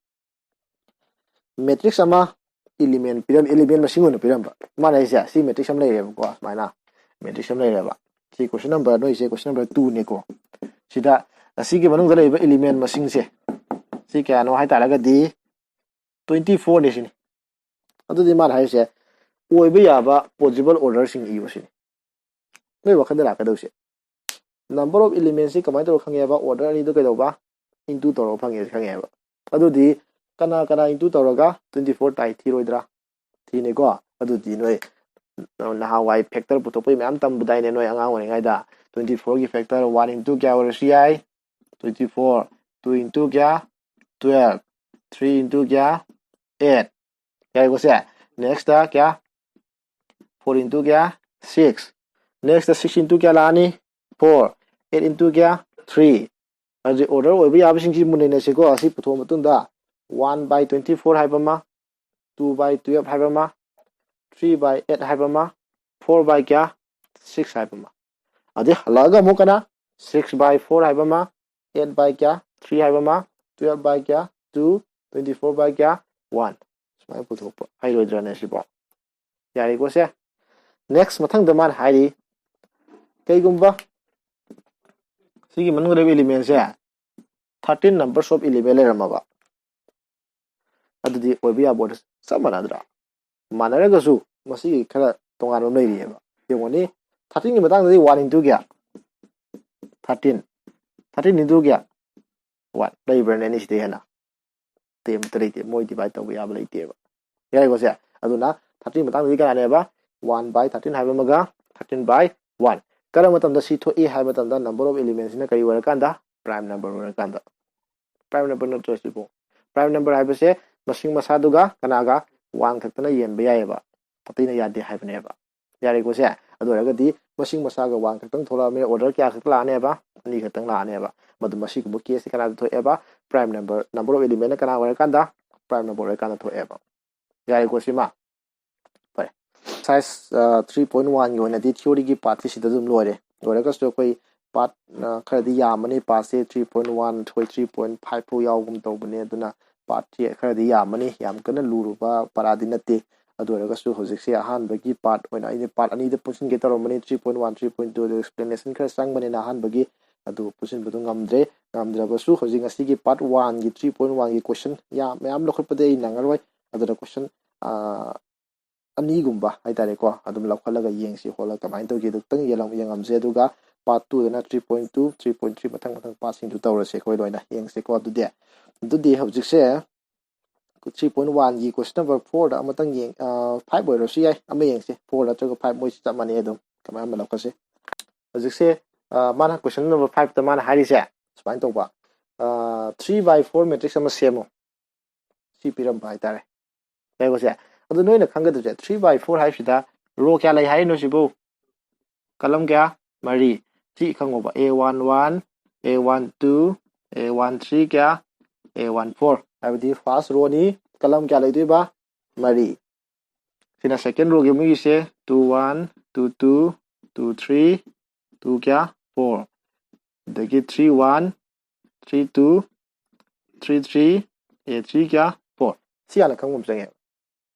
Matrix ꯑꯃ element ꯄꯤꯔꯝ-, element ꯃꯁꯤꯡ ꯑꯣꯏꯅ ꯄꯤꯔꯝꯕ꯫ ꯃꯥꯅ ꯍꯥꯏꯁꯦ ꯁꯤ matrix ꯑꯃ ꯂꯩꯔꯦꯕꯀꯣ, ꯁꯨꯃꯥꯏꯅ matrix ꯑꯃ ꯂꯩꯔꯦꯕ꯫ ꯁꯤ question number, ꯅꯣꯏꯁꯦ question number two ꯅꯤꯀꯣ꯫ ꯁꯤꯗ ꯑꯁꯤꯒꯤ ꯃꯅꯨꯡꯗ ꯂꯩꯔꯤꯕ element ꯃꯁꯤꯡꯁꯦ ꯁꯤ ꯀꯌꯥꯅꯣ ꯍꯥꯏ ꯇꯥꯔꯒꯗꯤ twenty four ꯅꯤ ꯁꯤꯅꯤ꯫ ꯑꯗꯨꯗꯤ ꯃꯥꯅ ꯍꯥꯏꯔꯤꯁꯦ ꯑꯣꯏꯕ ꯌꯥꯕ possible order ꯁꯤꯡ ꯏꯌꯨ ꯁꯤꯅꯤ꯫ ꯅꯣꯏ ꯋꯥꯈꯜꯗ ꯂꯥꯛꯀꯗꯧꯁꯦ, number of element ꯁꯤ ꯀꯃꯥꯏꯅ ꯇꯧꯔ ꯈꯪꯉꯦꯕ? Order ꯑꯅꯤꯗꯣ ꯀꯩꯗꯧꯕ? Into ꯇꯧꯔꯒ ꯐꯪꯉꯦ ꯈꯪꯉꯦꯕ꯫ ꯑꯗꯨꯗꯤ ꯀꯅꯥ ꯀꯅꯥ into ꯇꯧꯔꯒ twenty four ꯇꯥꯏ ꯊꯤꯔꯣꯏꯗ꯭ꯔꯥ? ꯊꯤꯅꯤꯀꯣ꯫ ꯑꯗꯨꯗꯤ ꯅꯣꯏ ꯅꯍꯥꯟꯋꯥꯏ factor ꯄꯨꯊꯣꯛꯄꯩ ꯃꯌꯥꯝ ꯇꯝꯕꯗꯥꯏꯅꯦ ꯅꯣꯏ ꯑꯉꯥꯡ ꯑꯣꯏꯔꯤꯉꯩꯗ? Twenty four ꯒꯤ factor one into ꯀꯌꯥ ꯑꯣꯏꯔꯁꯨ ꯌꯥꯏ, twenty four, two into ꯀꯌꯥ? Twelve, three into ꯀꯌꯥ? Eight꯫ ꯌꯥꯏꯀꯣ ꯁꯦ? Next ꯀꯌꯥ? Four into ꯀꯌꯥ? Six꯫ Next six into ꯀꯌꯥ ꯂꯥꯛꯑꯅꯤ? Four꯫ Eight into ꯀꯌꯥ? Three꯫ ꯑꯗꯨꯗꯤ order ꯑꯣꯏꯕ ꯌꯥꯕꯁꯤꯡꯁꯤ ꯃꯨꯟꯅ ꯅꯩꯅꯁꯤꯀꯣ꯫ ꯑꯁꯤ ꯄꯨꯊꯣꯛꯑ ꯃꯇꯨꯡꯗ one by twenty four ꯍꯥꯏꯕ ꯑꯃ, two by twelve ꯍꯥꯏꯕ ꯑꯃ, three by eight ꯍꯥꯏꯕ ꯑꯃ, four by ꯀꯌꯥ? Six ꯍꯥꯏꯕ ꯑꯃ꯫ ꯑꯗꯩ ꯍꯜꯂꯛꯑꯒ ꯑꯃꯨꯛ ꯀꯅꯥ? Six by four ꯍꯥꯏꯕ ꯑꯃ, eight by ꯀꯌꯥ? Three ꯍꯥꯏꯕ ꯑꯃ, twelve by ꯀꯌꯥ? Two, twenty four by ꯀꯌꯥ? One꯫ ꯁꯨꯃꯥꯏꯅ ꯄꯨꯊꯣꯛꯄ ꯍꯩꯔꯣꯏꯗ꯭ꯔꯅꯦ ꯁꯤꯕꯣ? ꯌꯥꯔꯦꯀꯣ ꯁꯦ? Next, ꯃꯊꯪꯗ ꯃꯥꯅ ꯍꯥꯏꯔꯤ, ꯀꯩꯒꯨꯝꯕ ꯁꯤꯒꯤ ꯃꯅꯨꯡꯗ ꯂꯩꯕ element say thirteen numbers of element ꯂꯩꯔꯝꯃꯕ, ꯑꯗꯨꯗꯤ ꯑꯣꯏꯕ ꯌꯥꯕ order ꯆꯞ ꯃꯥꯟꯅꯗ꯭ꯔꯥ? ꯃꯥꯟꯅꯔꯒꯁꯨ ꯃꯁꯤꯒꯤ ꯈꯔ ꯇꯣꯉꯥꯟꯕ ꯑꯃ ꯂꯩꯔꯤꯑꯕ꯫ ꯌꯦꯡꯉꯨꯅꯤ, thirteen ꯒꯤ ꯃꯇꯥꯡꯗꯗꯤ one into ꯀꯌꯥ? ꯊꯥꯔꯇꯤꯟ, ꯊꯥꯔꯇꯤꯟ into ꯀꯌꯥ? ꯋꯥꯟ꯫ ꯂꯩꯕ꯭ꯔꯥꯅꯦ ꯑꯅꯤꯁꯤꯗꯩ ꯍꯦꯟꯅ? ꯇꯦ ꯑꯃꯠꯇ ꯂꯩꯇꯦ, ꯃꯣꯏ divide ꯇꯧꯕ ꯌꯥꯕ ꯂꯩꯇꯦꯕ꯫ ꯌꯥꯔꯦꯀꯣ ꯁꯦ? ꯑꯗꯨꯅ ꯊꯥꯔꯇꯤꯟ ꯃꯇꯥꯡꯗꯗꯤ ꯀꯅꯥꯅꯦꯕ? One by thirteen ꯍꯥꯏꯕ ꯑꯃꯒ thirteen by one꯫ ꯀꯔꯝꯕ ꯃꯇꯝꯗ ꯁꯤ ꯊꯣꯛꯏ ꯍꯥꯏꯕ ꯃꯇꯝꯗ number of elementsꯁꯤꯅ ꯀꯔꯤ ꯑꯣꯏꯔꯀꯥꯟꯗ? Prime number ꯑꯣꯏꯔꯀꯥꯟꯗ꯫ Prime number ꯅꯠꯇ꯭ꯔꯣ ꯁꯤꯕꯨ? Prime number ꯍꯥꯏꯕꯁꯦ ꯃꯁꯤꯡ ꯃꯁꯥꯗꯨꯒ ꯀꯅꯥꯒ? One ꯈꯛꯇꯅ ꯌꯦꯟꯕ ꯌꯥꯏꯑꯕ, ꯑꯇꯩꯅ ꯌꯥꯗꯦ ꯍꯥꯏꯕꯅꯦꯕ꯫ ꯌꯥꯔꯦꯀꯣ ꯁꯦ? ꯑꯗꯨ ꯑꯣꯏꯔꯒꯗꯤ ꯃꯁꯤꯡ ꯃꯁꯥꯒ one ꯈꯛꯇꯪ ꯊꯣꯛꯂꯛꯑꯕꯅꯤꯅ order ꯀꯌꯥ ꯈꯛꯇ ꯂꯥꯛꯑꯅꯦꯕ? ꯑꯅꯤ ꯈꯛꯇꯪ ꯂꯥꯛꯑꯅꯦꯕ꯫ ꯃꯗꯨ ꯃꯁꯤꯒꯨꯝꯕ caseꯁꯤ ꯀꯅꯥꯗ ꯊꯣꯛꯑꯦꯕ? Prime number, number of elementꯅ ꯀꯅꯥ ꯑꯣꯏꯔꯀꯥꯟꯗ? Prime number ꯑꯣꯏꯔꯀꯥꯟꯗ ꯊꯣꯛꯑꯦꯕ꯫ ꯌꯥꯔꯦꯀꯣ ꯁꯤꯃ? ꯐꯔꯦ꯫ Exercise three point oneꯒꯤ ꯑꯣꯏꯅꯗꯤ theoryꯒꯤ partꯁꯤ ꯁꯤꯗ ꯑꯗꯨꯝ ꯂꯣꯏꯔꯦ꯫ ꯂꯣꯏꯔꯒꯁꯨ ꯑꯩꯈꯣꯏ part ꯈꯔꯗꯤ ꯌꯥꯝꯃꯅꯤ꯫ Partꯁꯦ three point one, ꯑꯩꯈꯣꯏ three point five ꯐꯥꯎ ꯌꯥꯎꯒꯨꯝ ꯇꯧꯕꯅꯦ꯫ ꯑꯗꯨꯅ partꯁꯦ ꯈꯔꯗꯤ ꯌꯥꯝꯃꯅꯤ, ꯌꯥꯝ ꯀꯟꯅ ꯂꯨꯔꯨꯕ ꯄꯔꯥꯗꯤ ꯅꯠꯇꯦ꯫ ꯑꯗꯨ ꯑꯣꯏꯔꯒꯁꯨ ꯍꯧꯖꯤꯛꯁꯦ ꯑꯍꯥꯟꯕꯒꯤ part ꯑꯣꯏꯅ ꯑꯩꯅ part ꯑꯅꯤꯗ ꯄꯨꯟꯁꯤꯟꯒꯦ ꯇꯧꯔꯝꯕꯅꯤ꯫ Three point one, three point twoꯗ explanation ꯈꯔ ꯆꯪꯕꯅꯤꯅ ꯑꯍꯥꯟꯕꯒꯤ ꯑꯗꯨ ꯄꯨꯟꯁꯤꯟꯕꯗꯨ ꯉꯝꯗ꯭ꯔꯦ꯫ ꯉꯝꯗ꯭ꯔꯕꯁꯨ ꯍꯧꯖꯤꯛ ꯉꯁꯤꯒꯤ part oneꯒꯤ, three point oneꯒꯤ question ꯌꯥꯝ ꯃꯌꯥꯝ ꯂꯧꯈꯠꯄꯗꯤ ꯑꯩ ꯅꯪꯉꯔꯣꯏ꯫ ꯑꯗꯨꯅ question ꯑꯅꯤꯒꯨꯝꯕ ꯍꯥꯏꯇꯥꯔꯦꯀꯣ, ꯑꯗꯨꯝ ꯂꯧꯈꯠꯂꯒ ꯌꯦꯡꯁꯤ, ꯍꯣꯠꯂꯒ ꯀꯃꯥꯏꯅ ꯇꯧꯒꯦꯗꯨ ꯈꯤꯇꯪ ꯌꯦꯡꯉꯝ-, ꯌꯦꯡꯉꯝꯁꯦ꯫ ꯑꯗꯨꯒ part twoꯗꯅ three point two, three point three ꯃꯊꯪ ꯃꯊꯪ partꯁꯤꯡꯗꯨ ꯇꯧꯔꯁꯦ꯫ ꯑꯩꯈꯣꯏ ꯂꯣꯏꯅ ꯌꯦꯡꯁꯦꯀꯣ꯫ ꯑꯗꯨꯗꯤ, ꯑꯗꯨꯗꯤ ꯍꯧꯖꯤꯛꯁꯦ three point oneꯒꯤ question number fourꯗ ꯑꯃꯇꯪ ꯌꯦꯡ-, ꯑ, five ꯑꯣꯏꯔꯁꯨ ꯌꯥꯏ, ꯑꯃ ꯌꯦꯡꯁꯦ꯫ Four ꯅꯠꯇ꯭ꯔꯒ five ꯃꯣꯏꯁꯤ ꯆꯞ ꯃꯥꯟꯅꯩ ꯑꯗꯨꯝ, ꯀꯃꯥꯏꯅ ꯑꯃ ꯂꯧꯈꯠꯁꯦ꯫ ꯍꯧꯖꯤꯛꯁꯦ, ꯑ, ꯃꯥꯅ question number fiveꯇ ꯃꯥꯅ ꯍꯥꯏꯔꯤꯁꯦ ꯁꯨꯃꯥꯏꯅ ꯇꯧꯕ, ꯑ, three by four matrix ꯑꯃ ꯁꯦꯝꯃꯨ꯫ ꯁꯤ ꯄꯤꯔꯝꯕ ꯍꯥꯏꯇꯥꯔꯦ꯫ ꯌꯥꯏꯀꯣ ꯁꯦ? ꯑꯗꯨ ꯅꯣꯏꯅ ꯈꯪꯒꯗꯕꯁꯦ three by four ꯍꯥꯏꯁꯤꯗ row ꯀꯌꯥ ꯂꯩ ꯍꯥꯏꯔꯤꯅꯣ ꯁꯤꯕꯨ? Column ꯀꯌꯥ? ꯃꯔꯤ꯫ ꯁꯤ ꯈꯪꯉꯣꯕ, A one one, A one two, A one three ꯀꯌꯥ? A one four꯫ ꯍꯥꯏꯕꯗꯤ first rowꯅꯤ, column ꯀꯌꯥ ꯂꯩꯗꯣꯏꯕ? ꯃꯔꯤ꯫ ꯁꯤꯅ second rowꯒꯤ ꯃꯣꯏꯒꯤꯁꯦ two one, two two, two three, two ꯀꯌꯥ? Four꯫ ꯑꯗꯒꯤ three one, three two, three three, A three ꯀꯌꯥ? Four꯫ ꯁꯤ ꯍꯥꯟꯅ ꯈꯪꯕ ꯑꯃ ꯆꯪꯉꯦ꯫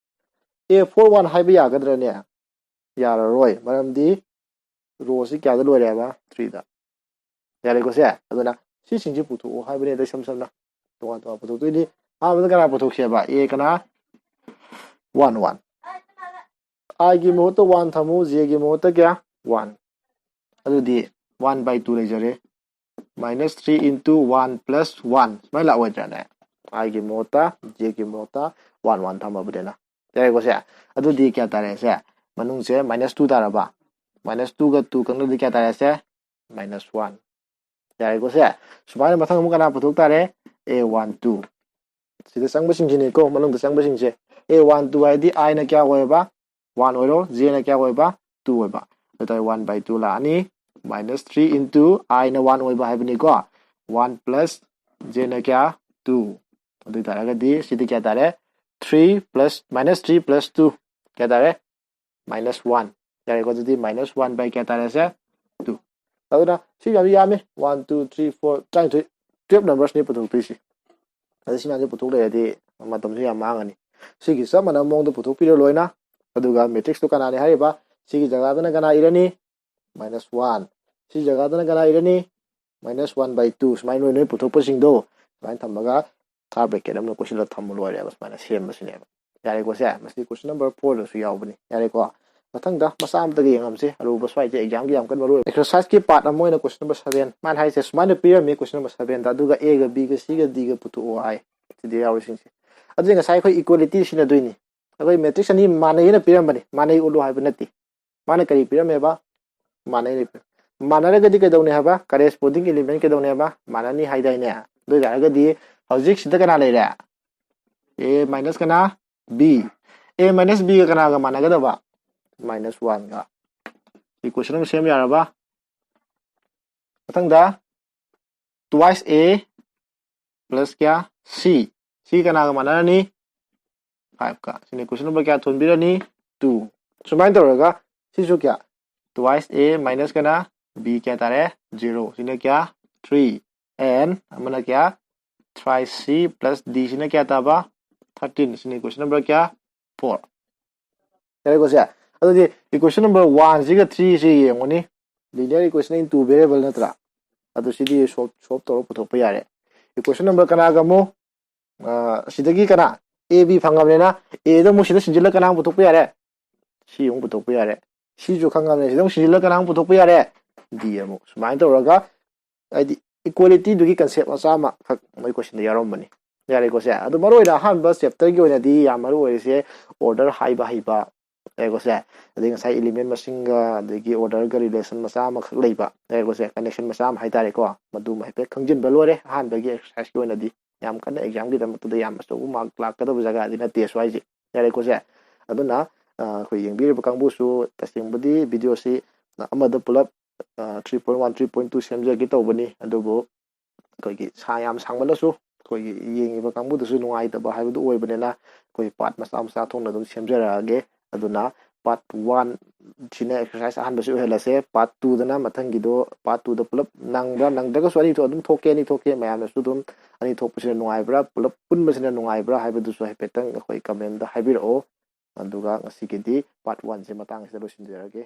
A four one ꯍꯥꯏꯕ ꯌꯥꯒꯗ꯭ꯔꯅꯦ? ꯌꯥꯔꯔꯣꯏ꯫ ꯃꯔꯝꯗꯤ rowꯁꯤ ꯀꯌꯥꯗ ꯂꯣꯏꯔꯦ ꯍꯥꯏꯕ? Threeꯗ꯫ ꯌꯥꯔꯦꯀꯣ ꯁꯦ? ꯑꯗꯨꯅ ꯁꯤꯁꯤꯡꯁꯤ ꯄꯨꯊꯣꯛꯑꯣ ꯍꯥꯏꯕꯅꯦ꯫ ꯑꯗ ꯏꯁꯝ ꯁꯝꯅ ꯇꯣꯉꯥꯟ ꯇꯣꯉꯥꯟ ꯄꯨꯊꯣꯛꯇꯣꯏꯅꯤ꯫ ꯑꯍꯥꯟꯕꯗ ꯀꯅꯥ ꯄꯨꯊꯣꯛꯁꯦꯕ? A ꯀꯅꯥ? One one꯫ Iꯒꯤ ꯃꯍꯨꯠꯇ one ꯊꯝꯃꯨ, Jꯒꯤ ꯃꯍꯨꯠꯇ ꯀꯌꯥ? One꯫ ꯑꯗꯨꯗꯤ one by two ꯂꯩꯖꯔꯦ꯫ Minus three into one plus one ꯁꯨꯃꯥꯏꯅ ꯂꯥꯛꯑꯣꯏꯗ꯭ꯔꯥꯅꯦ? I ꯒꯤ ꯃꯍꯨꯠꯇ, J ꯒꯤ ꯃꯍꯨꯠꯇ one one ꯊꯝꯃꯕꯅꯤꯅ꯫ ꯌꯥꯔꯦꯀꯣ ꯁꯦ? ꯑꯗꯨꯗꯤ ꯀꯌꯥ ꯇꯥꯔꯦ ꯁꯦ? ꯃꯅꯨꯡꯁꯦ minus two ꯇꯥꯔꯕ? Minus two ꯒ two ꯀꯛꯅꯕꯗꯤ ꯀꯌꯥ ꯇꯥꯔꯦ ꯁꯦ? Minus one꯫ ꯌꯥꯔꯦꯀꯣ ꯁꯦ? ꯁꯨꯃꯥꯏꯅ ꯃꯊꯪ ꯑꯃꯨꯛ ꯀꯅꯥ ꯄꯨꯊꯣꯛ ꯇꯥꯔꯦ? A one two꯫ ꯁꯤꯗ ꯆꯪꯕꯁꯤꯡꯁꯤꯅꯤꯀꯣ, ꯃꯅꯨꯡꯗ ꯆꯪꯕꯁꯤꯡꯁꯦ꯫ A one two ꯍꯥꯏꯗꯤ I ꯅ ꯀꯌꯥ ꯑꯣꯏꯌꯦꯕ? One ꯑꯣꯏꯔꯣ, J ꯅ ꯀꯌꯥ ꯑꯣꯏꯕ? Two ꯑꯣꯏꯕ꯫ ꯑꯗꯨ ꯇꯥꯔꯗꯤ one by two ꯂꯥꯛꯑꯅꯤ꯫ Minus three into I ꯅ one ꯑꯣꯏꯕ ꯍꯥꯏꯕꯅꯤꯀꯣ꯫ One plus J ꯅ ꯀꯌꯥ? Two꯫ ꯑꯗꯨ ꯑꯣꯏ ꯇꯥꯔꯒꯗꯤ ꯁꯤꯗꯤ ꯀꯌꯥ ꯇꯥꯔꯦ? Three plus, minus three plus two ꯀꯌꯥ ꯇꯥꯔꯦ? Minus one꯫ ꯌꯥꯔꯦꯀꯣ? ꯑꯗꯨꯗꯤ minus one by ꯀꯌꯥ ꯇꯥꯔꯦ ꯁꯦ? Two꯫ ꯑꯗꯨꯅ ꯁꯤ ꯌꯥꯝ ꯌꯥꯝꯃꯤ꯫ One, two, three, four, ꯇꯔꯥꯅꯤꯊꯣꯏ, twelve numbersꯅꯤ ꯄꯨꯊꯣꯛꯇꯣꯏꯁꯤ꯫ ꯑꯗꯨ ꯁꯤ ꯃꯌꯥꯝꯁꯦ ꯄꯨꯊꯣꯛ ꯂꯩꯔꯗꯤ ꯃꯇꯝꯁꯨ ꯌꯥꯝ ꯃꯥꯡꯉꯅꯤ꯫ ꯁꯤꯒꯤ ꯆꯞ ꯃꯥꯟꯅꯕ ꯃꯑꯣꯡꯗ ꯄꯨꯊꯣꯛꯄꯤꯔꯣ ꯂꯣꯏꯅ꯫ ꯑꯗꯨꯒ matrixꯇꯣ ꯀꯅꯥꯅꯤ ꯍꯥꯏꯔꯤꯕ? ꯁꯤꯒꯤ ꯖꯒꯥꯗꯅ ꯀꯅꯥ ꯏꯔꯅꯤ? Minus one꯫ ꯁꯤ ꯖꯒꯥꯗꯅ ꯀꯅꯥ ꯏꯔꯅꯤ? Minus one by two꯫ ꯁꯨꯃꯥꯏꯅ ꯅꯣꯏ, ꯅꯣꯏ ꯄꯨꯊꯣꯛꯄꯁꯤꯡꯗꯣ ꯁꯨꯃꯥꯏꯅ ꯊꯝꯃꯒ square bracket ꯑꯃꯅ ꯀꯣꯏꯁꯤꯜꯂ ꯊꯝꯃ ꯂꯣꯏꯔꯦꯕ꯫ ꯁꯨꯃꯥꯏꯅ ꯁꯦꯝꯕꯁꯤꯅꯦꯕ꯫ ꯌꯥꯔꯦꯀꯣ ꯁꯦ? ꯃꯁꯤ question number fourꯗꯁꯨ ꯌꯥꯎꯕꯅꯤ꯫ ꯌꯥꯔꯦꯀꯣ? ꯃꯊꯪꯗ ꯃꯆꯥ ꯑꯃꯇꯒ ꯌꯦꯡꯉꯝꯁꯤ꯫ ꯑꯔꯨꯕ ꯁ꯭ꯋꯥꯏꯁꯦ examꯒꯤ ꯌꯥꯝ ꯀꯟꯅ ꯃꯔꯨ ꯑꯣꯏꯕ꯫ Exerciseꯀꯤ part ꯑꯃ ꯑꯣꯏꯅ question number seven꯫ ꯃꯥꯅ ꯍꯥꯏꯁꯦ ꯁꯨꯃꯥꯏꯅ ꯄꯤꯔꯝꯃꯤ question number sevenꯗ, ꯑꯗꯨꯒ Aꯒ Bꯒ Cꯒ Dꯒ ꯄꯨꯊꯣꯛꯑꯣ ꯍꯥꯏ꯫ ꯁꯤꯗ ꯌꯥꯎꯔꯤꯁꯤꯡꯁꯦ꯫ ꯑꯗꯨꯗꯤ ꯉꯁꯥꯏ ꯑꯩꯈꯣꯏ equality ꯁꯤꯖꯤꯟꯅꯗꯣꯏꯅꯤ꯫ ꯑꯩꯈꯣꯏ matrix ꯑꯅꯤ ꯃꯥꯟꯅꯩꯅ ꯄꯤꯔꯝꯕꯅꯤ, ꯃꯥꯟꯅꯩ ꯎꯠꯂꯨ ꯍꯥꯏꯕ ꯅꯠꯇꯦ꯫ ꯃꯥꯅ ꯀꯔꯤ ꯄꯤꯔꯝꯃꯦꯕ? ꯃꯥꯟꯅꯩꯅ ꯄꯤꯔꯝꯃꯦ꯫ ꯃꯥꯟꯅꯔꯒꯗꯤ ꯀꯩꯗꯧꯅꯤ ꯍꯥꯏꯕ? Corresponding element ꯀꯩꯗꯧꯅꯤ ꯍꯥꯏꯕ? ꯃꯥꯟꯅꯅꯤ ꯍꯥꯏꯗꯥꯏꯅꯦ? ꯑꯗꯨ ꯑꯣꯏ ꯇꯥꯔꯒꯗꯤ ꯍꯧꯖꯤꯛ ꯁꯤꯗ ꯀꯅꯥ ꯂꯩꯔꯦ? A minus ꯀꯅꯥ? B꯫ A minus Bꯒ ꯀꯅꯥꯒ ꯃꯥꯟꯅꯒꯗꯕ? Minus oneꯒ꯫ Equation ꯑꯃ ꯁꯦꯝ ꯌꯥꯔꯕ? ꯃꯊꯪꯗ twice A plus ꯀꯌꯥ? C꯫ C ꯀꯅꯥꯒ ꯃꯥꯟꯅꯔꯅꯤ? Fiveꯀ꯫ ꯁꯤꯅ question number ꯀꯌꯥ ꯊꯣꯟꯕꯤꯔꯅꯤ? Two꯫ ꯁꯨꯃꯥꯏꯅ ꯇꯧꯔꯒ ꯁꯤꯁꯨ ꯀꯌꯥ? Twice A minus ꯀꯅꯥ? B ꯀꯌꯥ ꯇꯥꯔꯦ? Zero꯫ ꯁꯤꯅ ꯀꯌꯥ? Three꯫ And ꯑꯃꯅ ꯀꯌꯥ? Thrice C plus D꯫ ꯁꯤꯅ ꯀꯌꯥ ꯇꯥꯕ? Thirteen꯫ ꯁꯤꯅ question number ꯀꯌꯥ? Four꯫ ꯌꯥꯔꯦꯀꯣ ꯁꯦ? ꯑꯗꯨꯗꯤ equation number oneꯁꯤꯒ threeꯁꯤ ꯌꯦꯡꯉꯨꯅꯤ꯫ Linear equation in two variable ꯅꯠꯇ꯭ꯔꯥ? ꯑꯗꯨ ꯁꯤꯗꯤ solve, solve ꯇꯧꯔꯒ ꯄꯨꯊꯣꯛꯄ ꯌꯥꯔꯦ꯫ Equation number ꯀꯅꯥꯒ ꯑꯃꯨꯛ? ꯑ, ꯁꯤꯗꯒꯤ ꯀꯅꯥ? A B ꯐꯪꯉꯕꯅꯤꯅ Aꯗ ꯑꯃꯨꯛ ꯁꯤꯗ ꯁꯤꯟꯖꯤꯜꯂꯒ ꯀꯅꯥ ꯑꯃꯨꯛ ꯄꯨꯊꯣꯛꯄ ꯌꯥꯔꯦ? C ꯑꯃꯨꯛ ꯄꯨꯊꯣꯛꯄ ꯌꯥꯔꯦ꯫ Cꯁꯨ ꯈꯪꯉꯕꯅꯤꯅ ꯁꯤꯗ ꯑꯃꯨꯛ ꯁꯤꯟꯖꯤꯜꯂꯒ ꯀꯅꯥ ꯑꯃꯨꯛ ꯄꯨꯊꯣꯛꯄ ꯌꯥꯔꯦ? D ꯑꯃꯨꯛ ꯁꯨꯃꯥꯏꯅ ꯇꯧꯔꯒ ꯍꯥꯏꯗꯤ equality ꯗꯨꯒꯤ concept ꯃꯆꯥ ꯑꯃꯈꯛ ꯃꯣꯏ question ꯗ ꯌꯥꯎꯔꯝꯕꯅꯤ꯫ ꯌꯥꯔꯦꯀꯣ ꯁꯦ꯫ ꯑꯗꯣ ꯃꯔꯨ ꯑꯣꯏꯅ ꯑꯍꯥꯟꯕ chapter ꯒꯤ ꯑꯣꯏꯅꯗꯤ ꯌꯥꯝ ꯃꯔꯨ ꯑꯣꯏꯔꯤꯁꯦ order ꯍꯥꯏꯕ ꯍꯩꯕ, ꯌꯥꯔꯦꯀꯣ ꯁꯦ꯫ ꯑꯗꯩ ꯉꯁꯥꯏ element ꯃꯁꯤꯡꯒ ꯑꯗꯒꯤ order ꯒ relation ꯃꯆꯥ ꯑꯃꯈꯛ ꯂꯩꯕ, ꯌꯥꯔꯦꯀꯣ ꯁꯦ, connection ꯃꯆꯥ ꯑꯃ ꯍꯥꯏꯇꯥꯔꯦꯀꯣ, ꯃꯗꯨꯃ ꯍꯥꯏꯐꯦꯠ ꯈꯪꯖꯤꯟꯕ ꯂꯣꯏꯔꯦ ꯑꯍꯥꯟꯕꯒꯤ exercise ꯀꯤ ꯑꯣꯏꯅꯗꯤ꯫ ꯌꯥꯝ ꯀꯟꯅ exam ꯒꯤꯗꯃꯛꯇꯗ ꯌꯥꯝ ꯑꯆꯧꯕ mark ꯂꯥꯛꯀꯗꯕ ꯖꯒꯥꯗꯤ ꯅꯠꯇꯦ ꯁ꯭ꯋꯥꯏꯁꯦ, ꯌꯥꯔꯦꯀꯣ ꯁꯦ꯫ ꯑꯗꯨꯅ ꯑ, ꯑꯩꯈꯣꯏ ꯌꯦꯡꯕꯤꯔꯤꯕ ꯀꯥꯡꯕꯨꯁꯨ ꯇꯁꯦꯡꯕꯗꯤ video ꯁꯤ ꯑꯃꯗ ꯄꯨꯂꯞ three point one, three point two ꯁꯦꯝꯖꯒꯦ ꯇꯧꯕꯅꯤ, ꯑꯗꯨꯕꯨ ꯑꯩꯈꯣꯏꯒꯤ ꯁꯥ ꯌꯥꯝ ꯁꯥꯡꯃꯜꯂꯁꯨ ꯑꯩꯈꯣꯏꯒꯤ ꯌꯦꯡꯉꯤꯕ ꯀꯥꯡꯕꯨꯗꯁꯨ ꯅꯨꯡꯉꯥꯏꯇꯕ ꯍꯥꯏꯕꯗꯨ ꯑꯣꯏꯕꯅꯤꯅ ꯑꯩꯈꯣꯏ part ꯃꯆꯥ ꯃꯆꯥ ꯊꯣꯛꯅ ꯑꯗꯨꯝ ꯁꯦꯝꯖꯔꯛꯑꯒꯦ꯫ ꯑꯗꯨꯅ part one ꯁꯤꯅ exercise ꯑꯍꯥꯟꯕꯁꯤ ꯑꯣꯏꯍꯜꯂꯁꯦ꯫ Part two ꯗꯅ ꯃꯊꯪꯒꯤꯗꯣ, part two ꯗ ꯄꯨꯂꯞ ꯅꯪꯕ꯭ꯔꯥ ꯅꯪꯗ꯭ꯔꯒꯁꯨ ꯑꯅꯤ ꯊꯣꯛ-, ꯑꯗꯨꯝ ꯊꯣꯛꯀꯦ, ꯑꯅꯤ ꯊꯣꯛꯀꯦ, ꯃꯌꯥꯝꯅꯁꯨ ꯑꯗꯨꯝ ꯑꯅꯤ ꯊꯣꯛꯄꯁꯤꯅ ꯅꯨꯡꯉꯥꯏꯕ꯭ꯔꯥ, ꯄꯨꯂꯞ ꯄꯨꯟꯕꯁꯤꯅ ꯅꯨꯡꯉꯥꯏꯕ꯭ꯔꯥ ꯍꯥꯏꯕꯗꯨꯁꯨ ꯍꯥꯏꯐꯦꯠꯇꯪ ꯑꯩꯈꯣꯏ comment ꯗ ꯍꯥꯏꯕꯤꯔꯛꯑꯣ꯫ ꯑꯗꯨꯒ ꯉꯁꯤꯒꯤꯗꯤ part one ꯁꯦ ꯃꯇꯥꯡ ꯑꯁꯤꯗ ꯂꯣꯏꯁꯤꯟꯖꯔꯒꯦ꯫